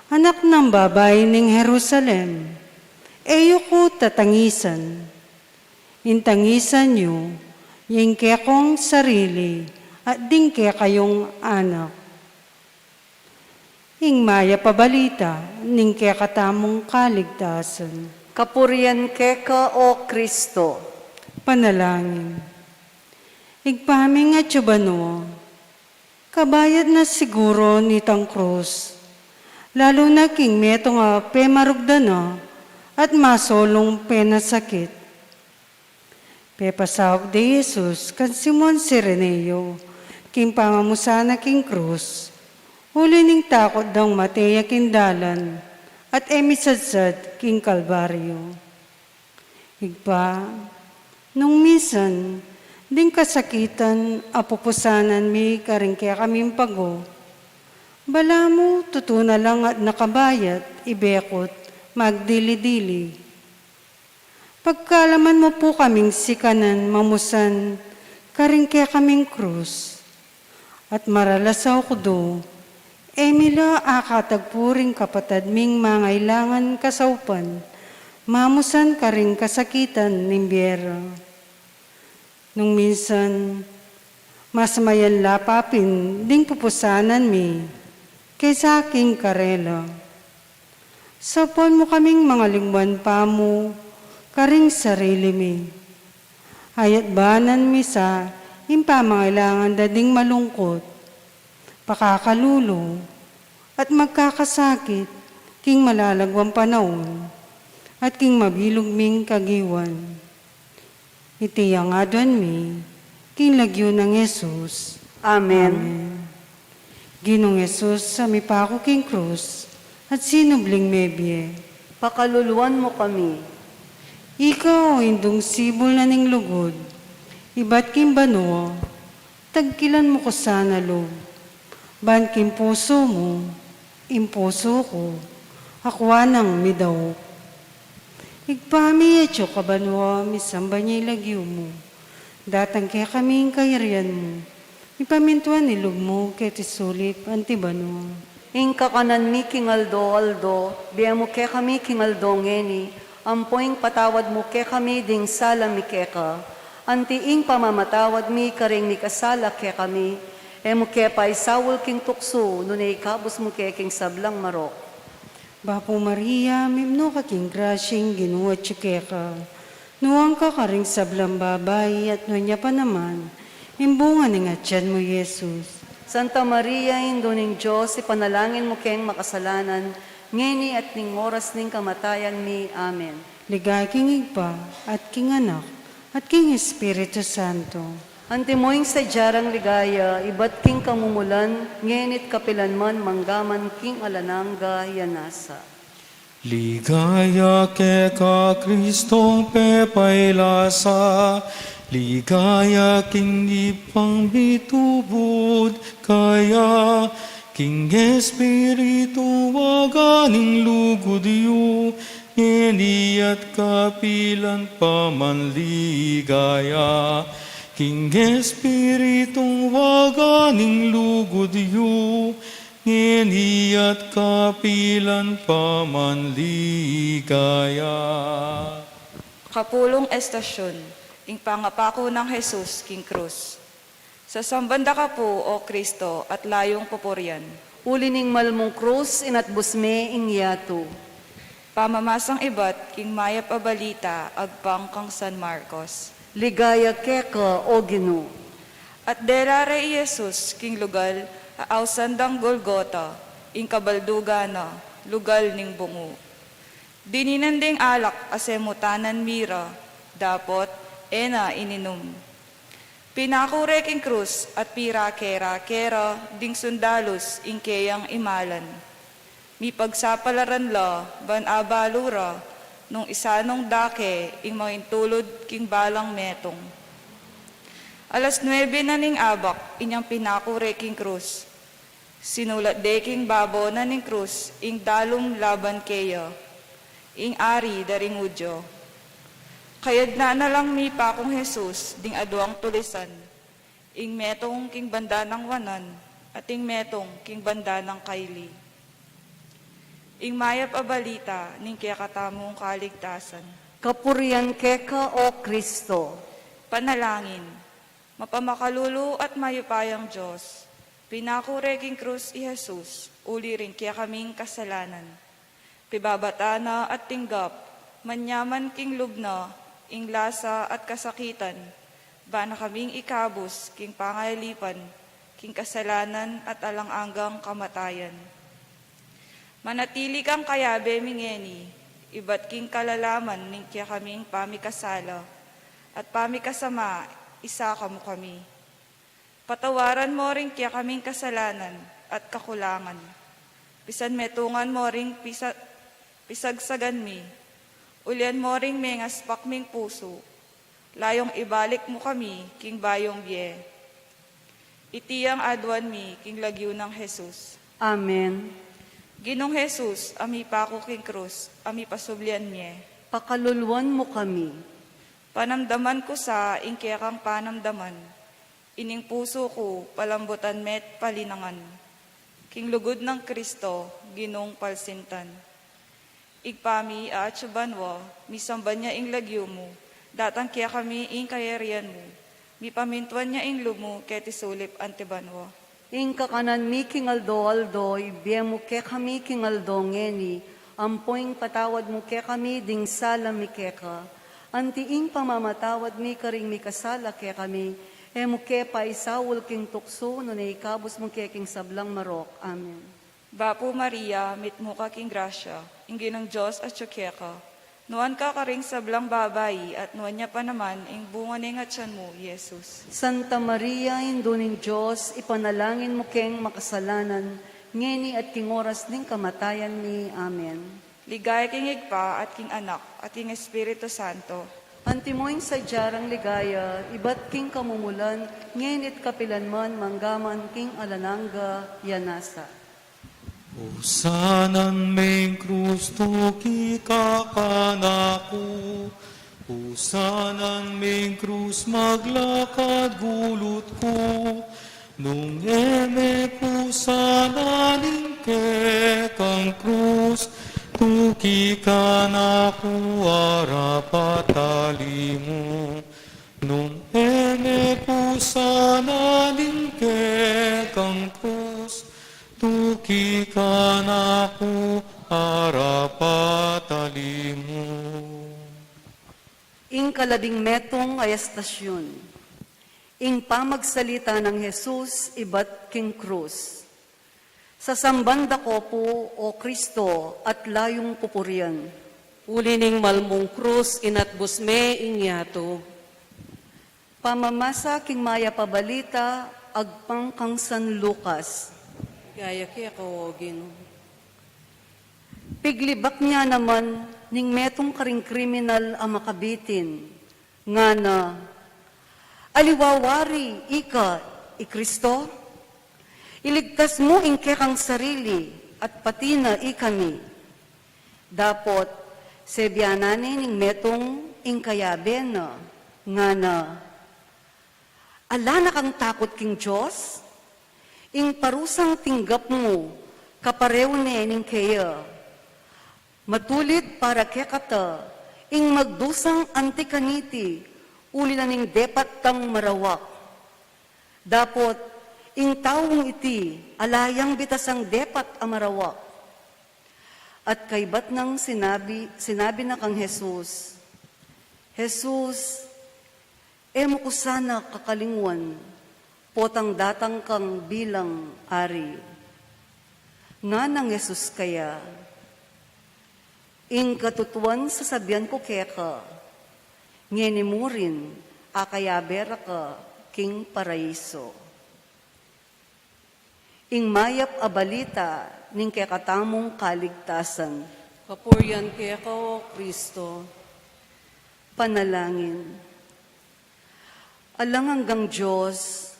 "Anak nang babai ning Jerusalem, e yu ku tatangisan. Ing tangisan yu, ya ing kekong sarili at ding kekayung anak." Ing mayap a balita ning kekatamung kaligtasan. Kapurian keka, O Kristo. Panalangin. Ibpa ming atsu banua, kabayat na siguru nitang krus, lalu na king metung a pemarugdan na at masulung penasakit. Pepasaup de Jesus kan Simon Cireneo, king pamamusan na king krus, uli ning takut dang mate ya king dalan, at e misadsad king Kalbaryo. Ibpa, nung minsan, ding kasakitan a pupusanan mi karing kekaming pago, balamu tutu na lang at nakabayat, ibekut, magdili-dili. Pagkalaman mu pu kaming sikanan mamusan karing kekaming krus, at maralas a ukdu, e mi la akatagpu ring kapatad ming mangailangan kasaupan, mamusan karing kasakitan ning bie ra. Nung minsan, mas mayan la pa pin ding pupusanan mi kesa king karela. Saupan mu kaming mangalingwan pa mu karing sarili mi. Ayat banan mi sa ing pamangailangan da ding malungkut, pakakalulu, at magkakasakit king malagwang panaun, at king mabilug ming kagiwan. Iti ing aduan mi king lagyu nang Jesus. Amen. Amen. Ginung Jesus, a mipaku king krus at sinubling mebie, pakaluluan mu kami. Ika, o Indung sibul na ning lugud, ibat king banua, tagkilan mu ku sana lub. Ban king pusu mu, ing pusu ku, akua nang midaup. Ibpa mi, atsu ka banua, misamban ya ing lagyu mu. Datang kekami ing kayarian mu. Mipamintuan ing lub mu keti sulip anti banua. Ing kakanan mi king aldo-aldo, ibie mu kekami king aldo ngeni, ampo ing patawad mu kekami ding sala mi keka, anti ing pamamatawad mi karing mikasala kekami, e mu ke paisaul king tuksu, nune ikabus mu ke king sablang marok. Bapu Maria, mipnu ka king grasya, ing Ginu atsu keka. Nuan ka karing sablang babai, at nuan ya pa naman ing bunga ning atian mu, Jesus. Santa Maria, Indu ning Dios, ipanalangin mu keng makasalanan, ngeni at ning oras ning kamatayan mi. Amen. Ligaya king Ibpa, at king Anak, at king Espiritu Santo. Antimo ing sadya rang ligaya, ibat king kamumulan, ngeni't kapilan man, mangga man king alang angga. Nasa. Ligaya keka, Kristong pepailas a, ligaya king Ibpang mitubud kaya, king Espiritung waga ning lugud yu, ngeni at kapilan pa man. Ligaya king Espiritung waga ning lugud yu, ngeni at kapilan pa man. Ligaya. Kapulung estasyun, ing pangapaku nang Jesus king krus. Sasamban da ka pu, O Kristo, at layung pupurian. Uli ning mal mung krus, inatbus me ing yatu. Pamamasang ibat king mayap a balita agpang kang San Marcos. Ligaya keka, O Ginu. At dela re i Jesus king lugal a ausan dang Golgota, ing kabaldugan na, lugal ning bungu. Dininan deng alak a semutan nang mira, dapot e na ininum. Pinaku re king krus at pirake-rake ra ding sundalus ing keyang imalan. Mipagsapalaran la ban abalu ra nung isanung dake ing mangintulud king balang metung. Alas nuebe na ning abak, inyang pinaku re king krus. Sinulat de king babo na ning krus ing dalum laban keya, ing Ari da ring Judio. Kayagnan na lang mipakung Jesus ding aduang tulisan, ing metung king banda nang wanan, at ing metung king banda nang kaili. Ing mayap a balita ning kekatamung kaligtasan. Kapurian keka, O Kristo. Panalangin. Mapamakalulu at mayupayang Dios, pinaku re king krus i Jesus uli ring kekaming kasalanan. Pibabata na at tinggap, manyaman king lub na, ing lasa at kasakitan, ba na kaming ikabus king pangayalipan king kasalanan at alang anggang kamatayan. Manatili kang kayabe mi ngeni, ibat king kalalaman ning kekaming pamikasala at pamikasama, isaka mu kami. Patawaran mo ring kekaming kasalanan at kakulangan. Pisan metungan mo ring pisa-, pisagsagan mi. Ulian mo ring mengaspak ming pusu. Layung ibalik mu kami king bayung bie. Iti ing aduan mi king lagyu nang Jesus. Amen. Ginung Jesus, a mipaku king krus, a mipasublian mie. Pakaluluan mu kami. Panamdaman ku sa ing kekang panamdaman. Ining pusu ku, palambutan me't palinangan. King lugud nang Kristo, Ginung palsintan. Ibpa mi, a atsu banua, misamban ya ing lagyu mu, datang kekami ing kayarian mu, mipamintuan ya ing lub mu keti sulip anti banua. Ing kakanan mi king aldo-aldo, ibie mu kekami king aldo ngeni, ampo ing patawad mu kekami ding sala mi keka, anti ing pamamatawad mi karing mikasala kekami, e mu ke paisaul king tuksu, nune ikabus mu ke king sablang marok. Amen. Bapu Maria, mitmu ka king grasya, ing Ginung Dios atsu keka. Nuan ka karing sablang babai, at nuan ya pa naman ing bunga ning atyan mu, Jesus. Santa Maria, Indu ning Dios, ipanalangin mu keng makasalanan, ngeni at king oras ning kamatayan mi. Amen. Ligaya king Ibpa, at king Anak, at king Espiritu Santo. Antimo ing sadya rang ligaya, ibat king kamumulan, ngeni at kapilan man, manggaman king alang angga. Yanasa. Pusanan meng krus, tuki ka kanaku. Pusanan meng krus, maglakad gulut ku. Nung e me pusanan ing kekang krus, tuki kanaku, arap at ali mu. Nung e me pusanan ing kekang krus, tuki kanaku, arap at ali mu. Ing kalabing metung a estasyun. Ing pamagsalita nang Jesus ibat king krus. Sasamban da ko pu, O Kristo, at layung pupurian. Uli ning malmung krus, inatbus me ing yatu. Pamamasa king Mayap a Balita agpang kang San Lucas. Ligaya keka, O Ginu. Piglibak ne naman ning metung karing kriminal a makabitin, ngana, "Aliwa wari ika i Kristo? Iligtas mu ing kekang sarili at pati na ikami." Dapot sebianan ne ning metung ing kayabe na, ngana, "Ala na kang takut king Dios? Ing parusang tinggap mu kaparehu ne ning keya. Matulit para kekata ing magdusang anti kaniti uli na ning depat tang marawak. Dapot ing taung iti ala yang bitasang depat a marawak." At kaibat nang sinabi, sinabi na kang Jesus, "Jesus, e mu ku sana kakalingwan, potang datang kang bilang ari." Nganang Jesus kaya, "Ing katutuan sasabian ku keka, ngeni murin akayabe ra ka king paraiso." Ing Mayap a Balita ning kekatamung kaligtasan. Kapurian keka, O Kristo. Panalangin. Alang anggang Dios,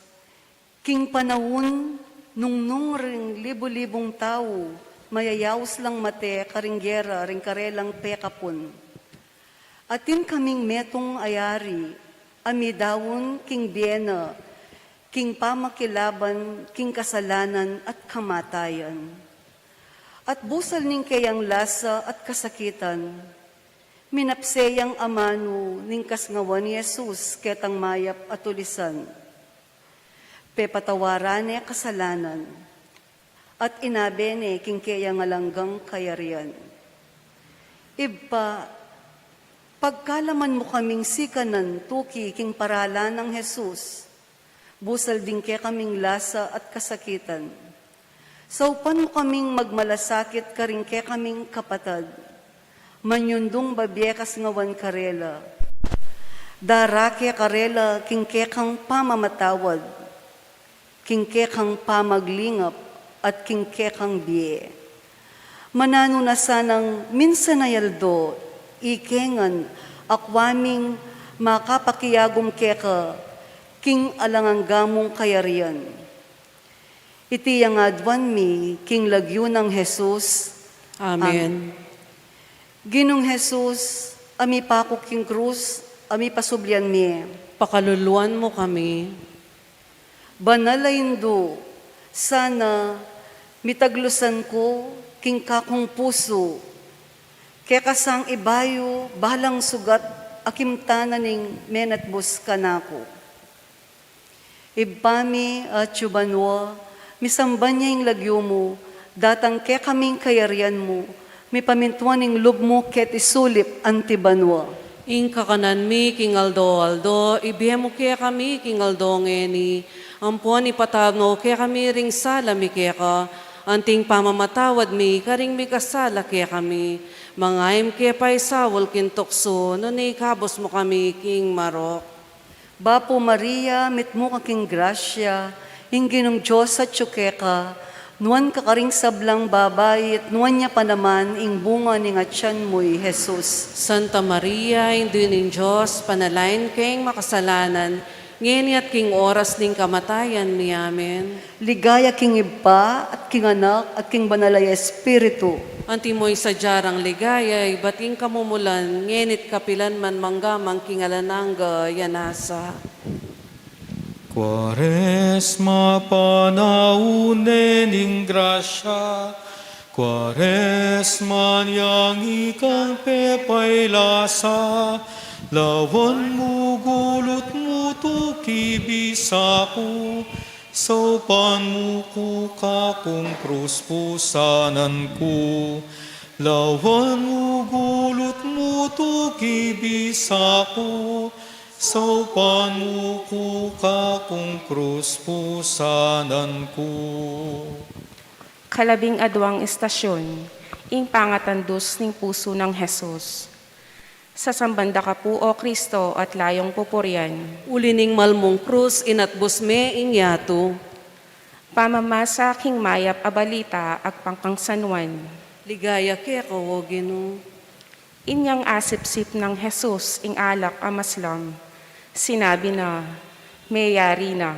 king panaun nung nung ring libu-libung tau mayayaus lang mate karing gera ring karelang pekapun. Atin kaming metung a yari, a midaun king bie na, king pamakilaban king kasalanan at kamatayan. At busal ning keyang lasa at kasakitan, minapse yang amanu ning kasngawan ni Jesus ketang mayap a tulisan. Pepatawaran ne kasalanan, at inabe ne king keyang alang anggang kayarian. Ibpa, pagkalaman mu kaming sikanan tuki king paralan nang Jesus, busal ding kekaming lasa at kasakitan. Saupan mu kaming magmalasakit karing kekaming kapatad. Manyundung babie kasngawan karela. Darake karela king kekang pamamatawad, king kekang pamaglingap, at king kekang bie. Mananu na sanang minsan a aldo, ike ngan akwa ming makapakiagum keka king alang angga mung kayarian. Iti yang aduan mi king lagyu nang Jesus. Amen. Amen. Ginung Jesus, a mipaku king krus, a mipasublian mie. Pakaluluan mu kami. Banal a Indu, sana mitaglusan ku king kakung pusu, keka sang ibayu balang sugat a kimta na ning menatbus kanaku. Ibpa mi, atsu ka banua, misamban ya ing lagyu mu, datang kekami ing kayarian mu, mipamintuan ing lub mu keti sulip anti banua. Ing kakanan mi king aldo-aldo, ibie mu kekami king aldo ngeni, ampon ipatawad mu kekami ring sala mi keka, anting pamamatawad mi karing mikasala kekami, manga e mu ke paisaul king tuksu, nune ikabus mu kami king marok. Bapu Maria, mitmu ka king grasya, ing Ginung Dios atsu keka, nuan ka karing sablang babai, at nuan ya pa naman ing bunga ning atian mu, i Jesus. Santa Maria, Indu ning Dios, panalangin keng makasalanan, ngeni at king oras ning kamatayan mi. Amen. Ligaya king Ibpa, at king Anak, at king Banal a Espiritu. Antimo ing sadya rang ligaya, ibat king kamumulan, ngeni't kapilan man mangga man king alang angga. Amen. Kuaresma, panaun ne ning grasya, Kuaresma, yang ikang pepailasa, lawan mu gulut mu tuki bisa ku, saupan mu ku kakung krus pusanan ku. Lawan mu gulut mu tuki bisa ku, saupan mu ku kakung krus pusanan ku. Kalabing aduang istasyon, ing pangatandus ning pusu nang Jesus. Sasamban da ka pu, O Kristo, at layong pupurian. Uli ning malmung krus, inatbus me ing yatu. Pamamasa king mayap a balita agpang kang San Juan. Ligaya keka, O Ginu. Inyang asipsip nang Jesus ing alak a maslam, sinabi na, "Meyari na."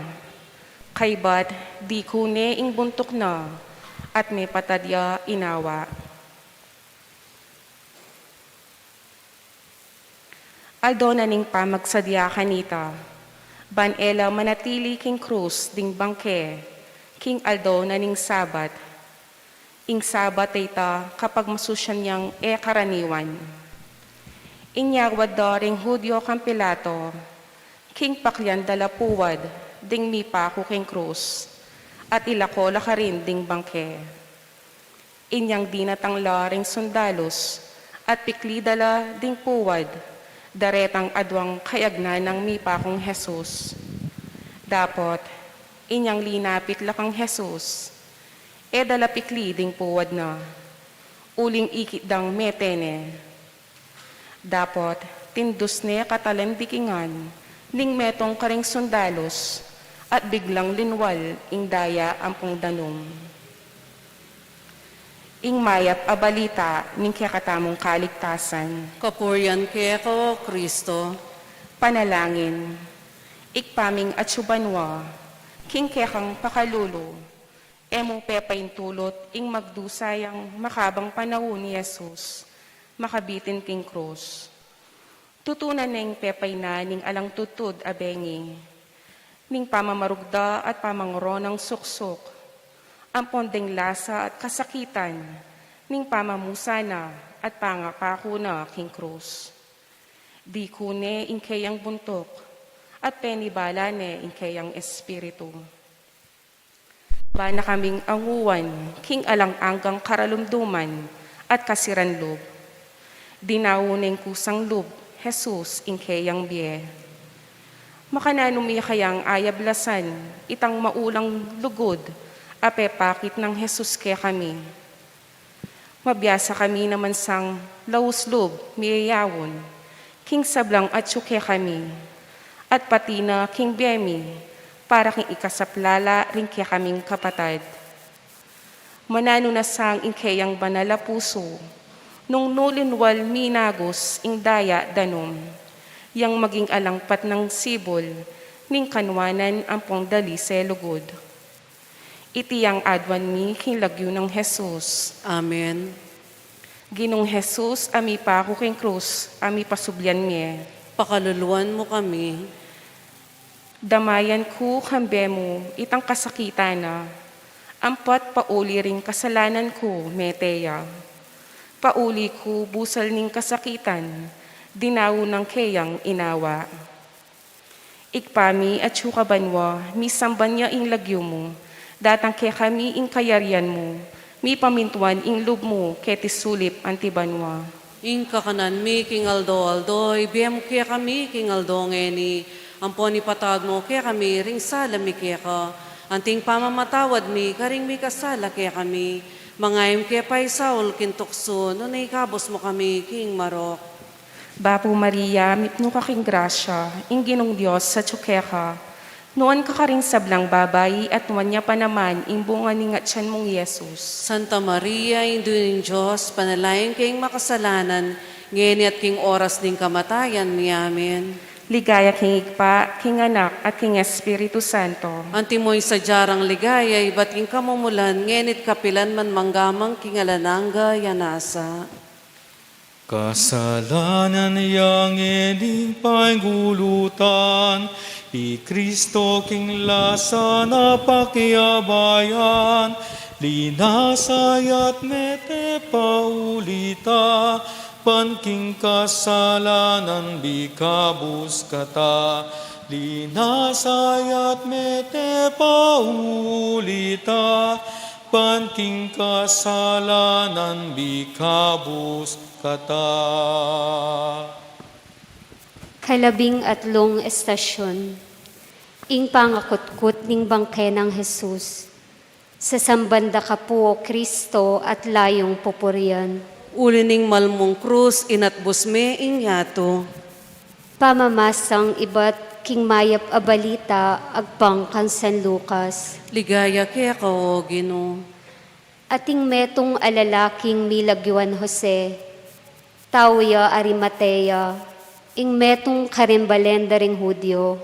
Kaybat dikune ing buntuk na, at mepatad ya inawa. Aldo na ning pamagsadya kanita, ban e la manatili king krus ding bangke, king aldo na ning Sabat. Ing Sabat a ita kapagmasusyan yang e karaniwan. Inyawad da ring Judio kang Pilato, king paklian da la puwad ding mipaku king krus, at ilako la karin ding bangke. Inyang dinatang la ring sundalus, at pikli da la ding puwad, daretang aduang kayagnan nang mipakung Jesus. Dapot, inyang linapit la kang Jesus, e da la pikli ding puwad na, uling ikit dang mete ne. Dapot, tindus ne katalandikingan ning metung karing sundalus, at biglang linwal ing daya ampong danum. Ing mayap a balita ning kekatamung kaligtasan. Kapurian keka, O Kristo. Panalangin. Ibpa ming atsu banua, king kekang pakalulu, e mu pepaintulut ing magdusa yang makabang panaun i Jesus, makabitin king krus. Tutunan neng pepainan ning alang tudtud a bengi, ning pamamarugda at pamangoro nang suksuk, ampon deng lasa at kasakitan ning pamamusa na at pangapaku na king krus. Diku ne ing keyang buntuk, at penibala ne ing keyang espiritu. Ba na kaming anguan king alang anggang karalumduman at kasiran lub. Dinau neng kusang lub, Jesus, ing keyang bie. Makananu mi kayang ayablasan itang maulang lugud a pepakit nang Jesus kekami? Mabiasa kami naman sang laus lub miyayaun king sablang atsu kekami, at pati na king bie mi para king ikasaplala ring kekaming kapatad. Mananu na sang ing keyang banal a pusu, nung nulinwal minagus ing daya danum, yang maging alang patnang sibul ning kanuanan ampong dalise lugud. Iti yang aduan mi king lagyu nang Jesus. Amen. Ginung Jesus, a mipaku king krus, a mipasublian mie. Pakaluluan mu kami. Damayan ku kambe mu itang kasakitan na, ampat pauli ring kasalanan ku mete ya. Pauli ku busal ning kasakitan, dinau nang keyang inawa. Ibpa mi atsu ka banua, misamban ya ing lagyu mu, datang kekami ing kayarian mu, mipamintuan ing lub mu keti sulip anti banua. Ing kakanan mi king aldo-aldo, ibie mu kekami king aldo ngeni, ampon ipatawad mu kekami ring sala mi keka, anting pamamatawad mi karing mikasala kekami, manga e mu ke paisaul king tuksu, nune ikabus mu kami king marok. Bapu Maria, mipnu ka king grasya, ing Ginung Dios atsu keka. Nuan ka karing sablang babai, at nuan ya pa naman ing bunga ning atian mung Jesus. Santa Maria, Indu ning Dios, panalangin keng makasalanan, ngeni at king oras ning kamatayan mi. Amen. Ligaya king Ibpa, king Anak, at king Espiritu Santo. Antimo ing sadya rang ligaya ibat king kamumulan, ngeni at kapilan man, mangga man king alang angga. Amen. Kasalanan yang ngeni paingulutan, i Kristo king lasa na pakiabayan, linasa ya't mete pa uli ta, ban king kasalanan mikabus kata, linasa ya't mete pa uli ta, ban king kasalanan mikabus kata. Kalabing atlung estasyun, ing pangakutkut ning bangke nang Jesus. Sasamban da ka pu, O Kristo, at layung pupurian. Uli ning malmung krus, inatbus me ing yatu. Pamamasang ibat king mayap a balita agpang kang San Lucas. Ligaya keka, O Ginu. Atin metung a lalaking milagyuan Jose, tau ya Arimatea, ing metung kareng balen da ring Judio.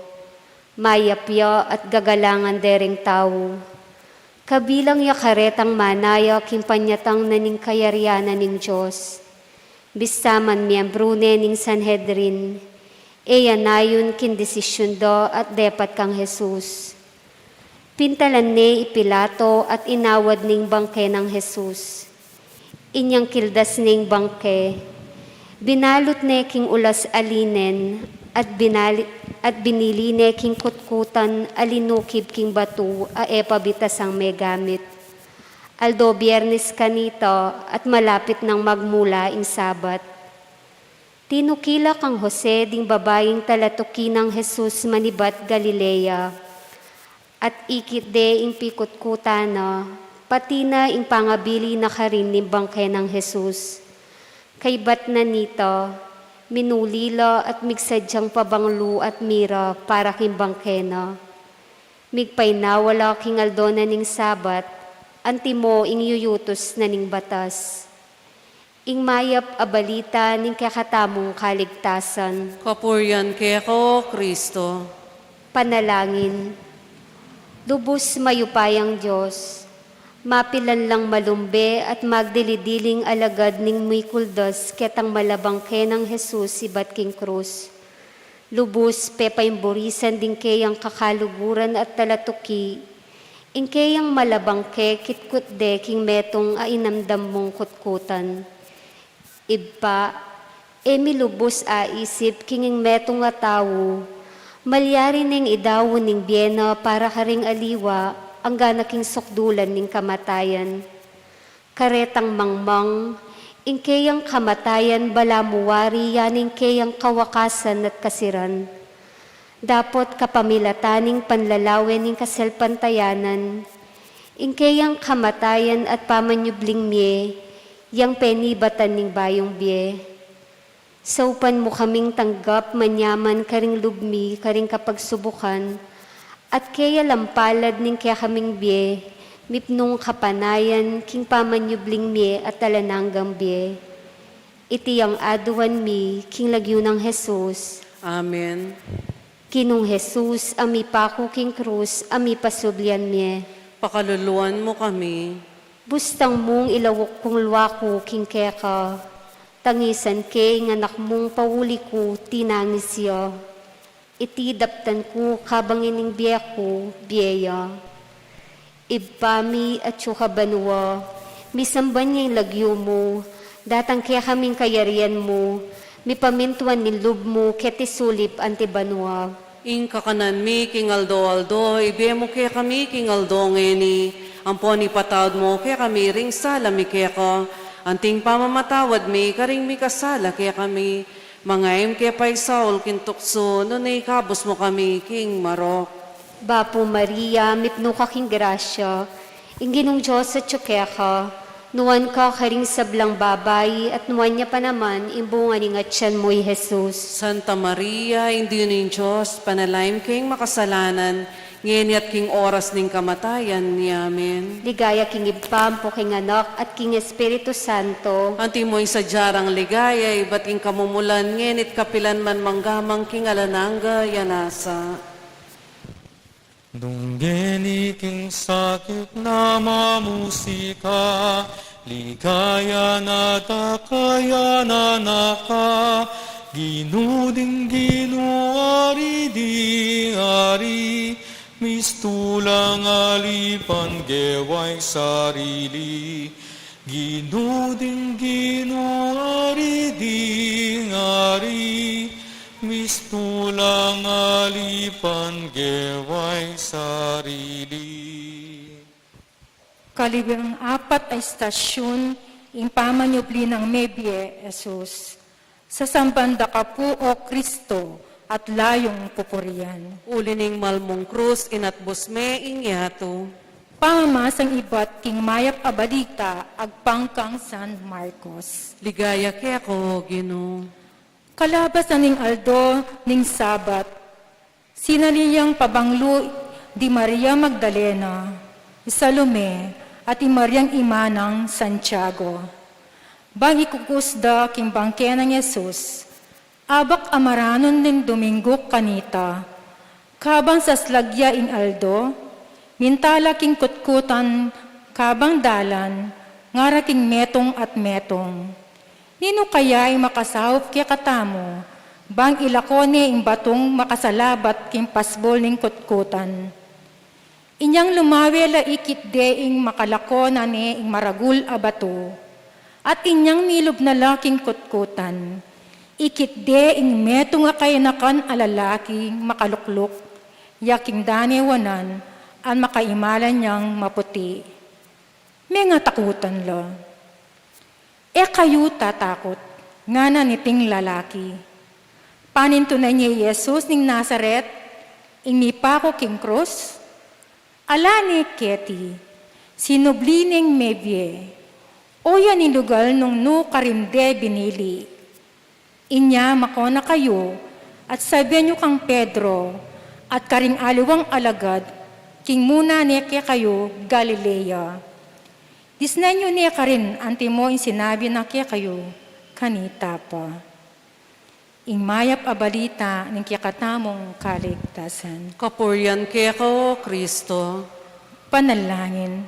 Mayap ya at gagalangan de ring tau. Kabilang ya karetang manaya king panyatang na ning kayarian na ning Dios. Bista man miyembru ne ning Sanhedrin, e ya nayun king desisyun da at depat kang Jesus. Pintalan ne i Pilato at inawad ne ing bangke nang Jesus. Inyang kildas ne ing bangke, binalut ne king ulas a linen, at binali-, at binili ne king kutkutan a linukib king batu a e pa bitasang megamit. Aldo Biernes kanita at malapit nang magmula ing Sabat. Tinukila kang Jose ding babaing talatuki nang Jesus manibat Galilea, at ikit de ing pikutkutan na, pati na ing pangabili na karin ning bangke nang Jesus. Kaybat na nita, minuli la at migsadyang pabanglu at mira para king bangke na. Migpainawa la king aldo na ning Sabat, antimo ing yuyutus na ning batas. Ing mayap a balita ning kekatamung kaligtasan. Kapurian keka, O Kristo. Panalangin. Lubus mayupayang Dios, mapilan lang malumbe at magdili-diling alagad ning mikuldas ketang malabang ke nang Jesus ibat king krus. Lubus pepaimburisan ding keyang kakaluguran at talatuki, ing keyang malabang ke kitkut de king metung a inamdam mung kutkutan. Ibpa, e mi lubus aisip king ing metung a tau, malyari neng idaun ing bie na para karing aliwa, angga na king sukdulan ning kamatayan. Karetang mangmang, ing keyang kamatayan balamu wari ya ning keyang kawakasan at kasiran. Dapot kapamilatan ning panlalawe ning kasalpantayanan, ing keyang kamatayan at pamanyubling mie, yang penibatan ning bayung bie. Saupan mu kaming tanggap manyaman karing lub mi karing kapagsubukan, at keya lang palad ning kekaming bie, mipnung kapanayan king pamanyubling mie at alang anggang bie. Iti yang aduan mi king lagyu nang Jesus. Amen. Ginung Jesus, a mipaku king krus, a mipasublian mie. Pakaluluan mu kami. Bustang mung ilauk kung lua ku king keka, tangisan ke ing anak mung pauli ku, tinangis ya. Iti daptan ku kabang ining bie ku, bie ya. Ibpa mi, atsu ka banua, misamban ya ing lagyu mu, datang kekami ing kayarian mu, mipamintuan ing lub mu keti sulip anti banua. Ing kakanan mi king aldo-aldo ibie mu kekami king aldo ngeni, ampon ipatawad mu kekami ring sala mi keka, anting pamamatawad mi karing mikasala kekami. Manga e mu ke paisaul king tuksu, nune ikabus mu kami king marok. Bapu Maria, mipnu ka king grasya, ing Ginung Dios atyu keka, nuan ka karing sablang babai, at nuan ya pa naman ing bunga ning atyan mu, i Jesus. Santa Maria, Indu ning Dios, ipanalangin mu kaming makasalanan, ngeni at king oras ning kamatayan mi. Amen. Ligaya king Ibpa, ampo king Anak, at king Espiritu Santo. Antimo ing sadya rang ligaya ibat king kamumulan, ngeni at kapilan man, mangga man king alang angga. Amen. Nung ngeni king sakit na mamusika, ligaya na daka ya na naka, Ginu ding Ginu, Ari ding Ari, mistulang alipan gewa ing sarili. Ginu ding Ginu, Ari ding Ari, mistulang alipan gewa ing sarili. Kaliwang apat a istasyun, ing pamanyubli nang mebie, Jesus. Sasamban da ka pu, O Kristo, at layung pupurian. Uli ning malmung krus, inatbus me ing yatu. Pamamasang ibat king Mayap a Balita agpang kang San Marcos. Ligaya keka, O Ginu. Kalabasan ning aldo ning Sabat, sinali yang pabanglu di Maria Magdalena, i Salome, at i Mariang ima nang Santiago. Bang ikukus da king bangke nang Jesus, abak a maranun ning Duminggu kanita, kabang saslag ya ing aldo, minta la king kutkutan kabang dalan, ngara king metung at metung, "Ninu kaya ing makasaup kekatamu, bang ilako ne ing batung makasalabat king pasbul ning kutkutan?" Inyang lumawe la ikit de ing makalako na ne ing maragul a batu, at inyang milub na la king kutkutan, ikit de ing metung a kayanakan a lalaki makalukluk, ya king danewanan, at makaimalan yang maputi. Mengatakutan la. "E kayu tatakut," ngana niting lalaki. "Panintunan ye i Jesus ning Nazaret, ing mipaku king krus. Ala ne keti, sinubli neng mebie, oyan ing lugal nung nu karin de binili. Inya makona kayu, at sabian yu kang Pedro, at karing aliwang alagad, king muna ne kekayu Galilea. Disnan yu ne karin antimo ing sinabi na kekayu kanita pa." Ing mayap a balita ning kekatamung kaligtasan. Kapurian keka, O Kristo. Panalangin.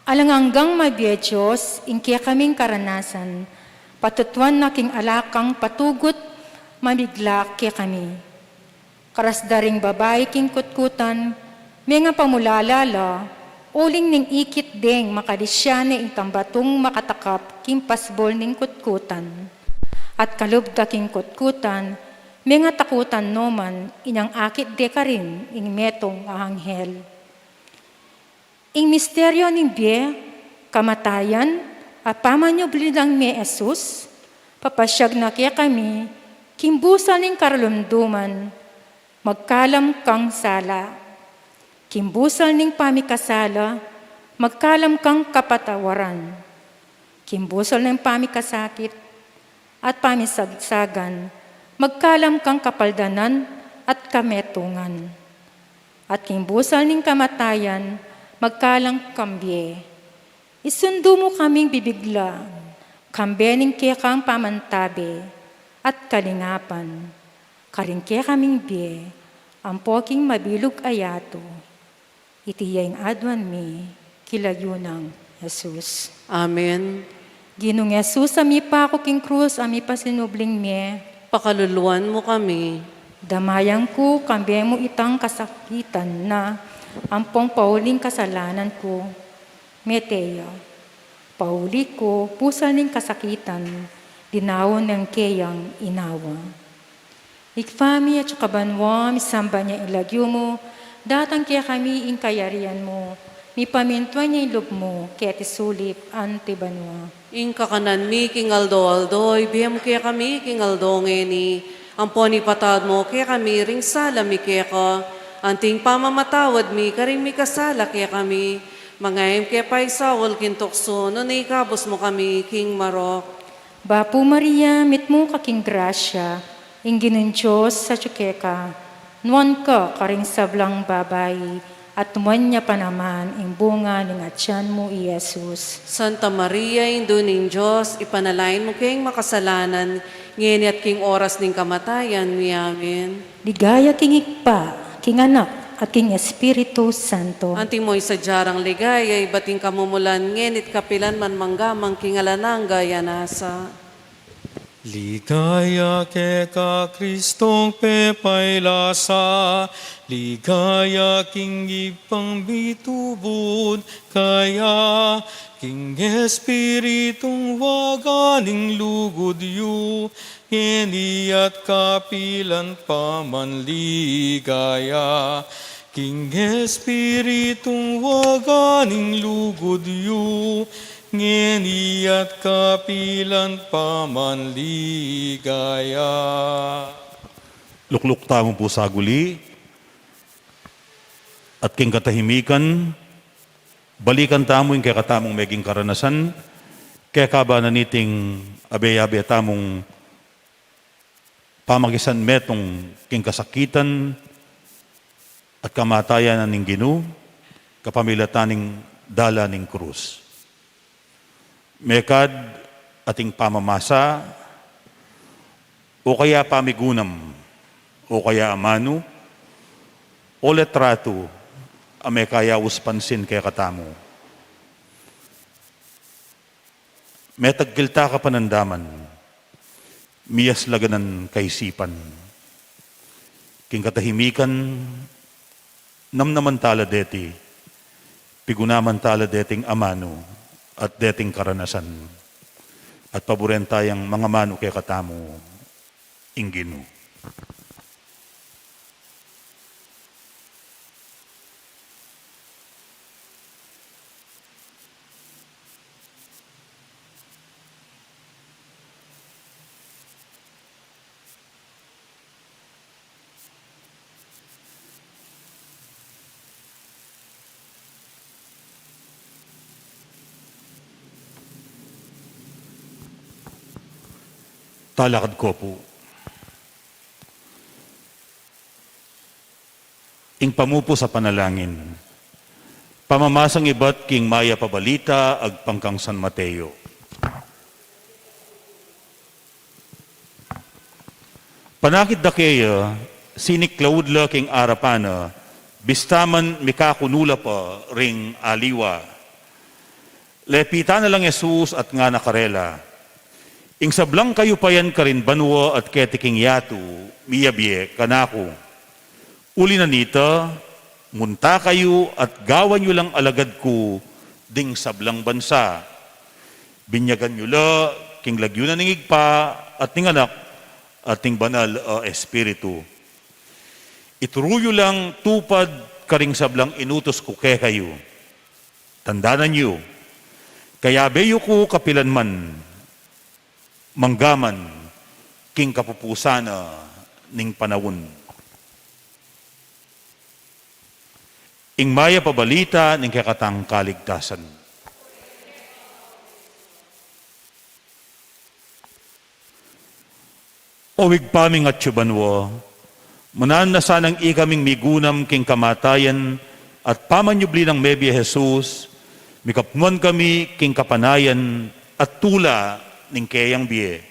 Alang anggang mabie Dios, ing kekaming karanasan, patutuan na king ala kang patugut mamigla kekami. Karas da ring babai king kutkutan, menga pamulala la, uling ning ikit deng makalisya ne ing tambatung makatakap king pasbul ning kutkutan. At kalub da king kutkutan, menga takutan no man inyang akit de karin ing metung a anghel. Ing misteryo ning bie, kamatayan, at pamanyubli nang mi Jesus, papasyag na kekami, king busal ning karalumduman, magkalam kang sala. King busal ning pamikasala, magkalam kang kapatawaran. King busal ning pamikasakit at pamisagsagan, magkalam kang kapaldanan at kametungan. At king busal ning kamatayan, magkalam kang bie. Isundu mu kaming bibiglan, kambe ning kekang pamantabe at kalingapan, karing kekaming bie, ampo king mabilug a yatu. Iti ya ing aduan mi, king lagyu nang Jesus. Amen. Ginung Jesus, a mipaku king krus, a mipasinubling mie. Pakaluluan mu kami. Damayan ku, kambe mu itang kasakitan na, ampong pauling kasalanan ku. Mete ya. Pauli ku, busal ning kasakitan, dinaun nang keyang inawa. Ibpa mi, atsu ka banua, misamban ya ing lagyu mu, datang kekami ing kayarian mu, mipamintuan ya ing lub mu, keti sulip anti banua. Ing kakanan mi king aldo-aldo, ibie mu kekami king aldo ngeni, ampon ipatawad mu kekami ring sala mi keka, anti ing pamamatawad mi karing mikasala kekami, manga e mu ke paisaul king tuksu, nune ikabus mu kami king marok. Bapu Maria, mitmu ka king grasya, ing Ginung Dios atsu keka, nuan ka karing sablang babai, at nuan ya pa naman ing bunga ning atian mu, i Jesus. Santa Maria, Indu ning Dios, ipanalangin mu keng makasalanan, ngeni at king oras ning kamatayan mi. Amen. Ligaya king Ibpa, king Anak, at king Espiritu Santo. Antimo ing sadya rang ligaya, ibat king kamumulan, ngeni at kapilan man, mangga man king alang angga. Amen. Ligaya keka Kristong pepailasa, ligaya king Ibpang mitubud kaya, king Espiritung waga ning lugud yu, ngeni at kapilan pa man ligaya. King Espiritung waga ning lugud yu, ngeni at kapilan pa man ligaya. Lukluk tamu pu saguli, at king katahimikan, balikan tamu ing kekatamung meging karanasan, kekaba na niting abe-abe tamung pamakisan metung king kasakitan at kamatayan ning Ginu, kapamilatan ning dala ning krus. Mekad ating pamamasa, o kaya pamigunam, o kaya amanu, o litratu, a mekayausan pansin kekatamu. Metagkil ta kapanandaman, miyaslagan a kaisipan. King katahimikan, namnaman tala deti, pigunaman tala deting amanu at deting karanasan, at paburen tayang mangamanu kekatamu ing Ginu. Talakad ko pu. Ing pamupus a panalangin. Pamamasang ibat king Mayap a Balita agpang kang San Mateo. Panakit da keya, siniklaud la king arapan na, bista man mikakunu la pa ring aliwa. Lepitan na lang Jesus at ngana karela, "Ing sablang kayupayan karin banua at keti king yatu, miyabie kanaku. Uli na nita, munta kayu at gawan yu lang alagad ku ding sablang bansa. Binyagan yu la king lagyu na ning Ibpa at ning Anak at ning Banal a Espiritu. Ituru yu lang tupad karing sablang inutus ku kekayu. Tandanan yu, kayabe yu ku kapilan man, manggaman king kapupusan na ning panaun." Ing mayap a balita ning kekatang kaligtasan. O Ibpa ming atsu banua, mananu na sanang ikaming migunam king kamatayan at pamanyubli nang mebie Jesus, mikapnuan kami king kapanayan at tula ning keyang bie.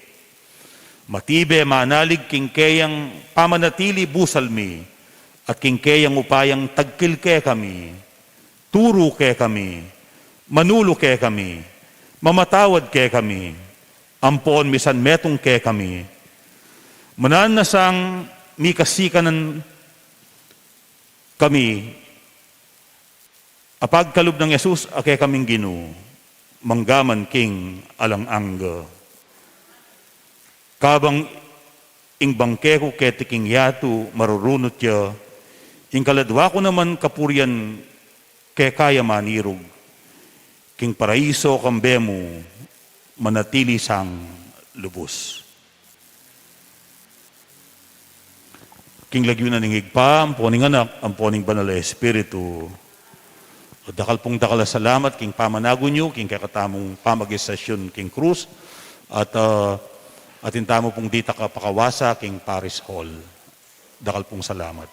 Matibe manalig king keyang pamanatili busal mi, at king keyang upayang tagkil kekami, turu kekami, manulu kekami, mamatawad kekami, ampon misan metung kekami. Mananu na sang mikasikanan kami a pagkalub nang Jesus a kekaming Ginu, manggaman king alang angga. Kabang ing bangke ku keti king yatu marurunut ya, ing kaladua ku naman kapurian keka ya manirug, king paraiso kambe mu manatili sang lubus. King lagyu na ning Ibpa, ampo ning Anak, ampo ning Banal a Espiritu. Dakal pung dakal a salamat king pamanagun yu king kekatamung pamagistasyon king krus, at, ah, atin tamu pung ditak a pakawasa king Parish Hall. Dakal pung salamat.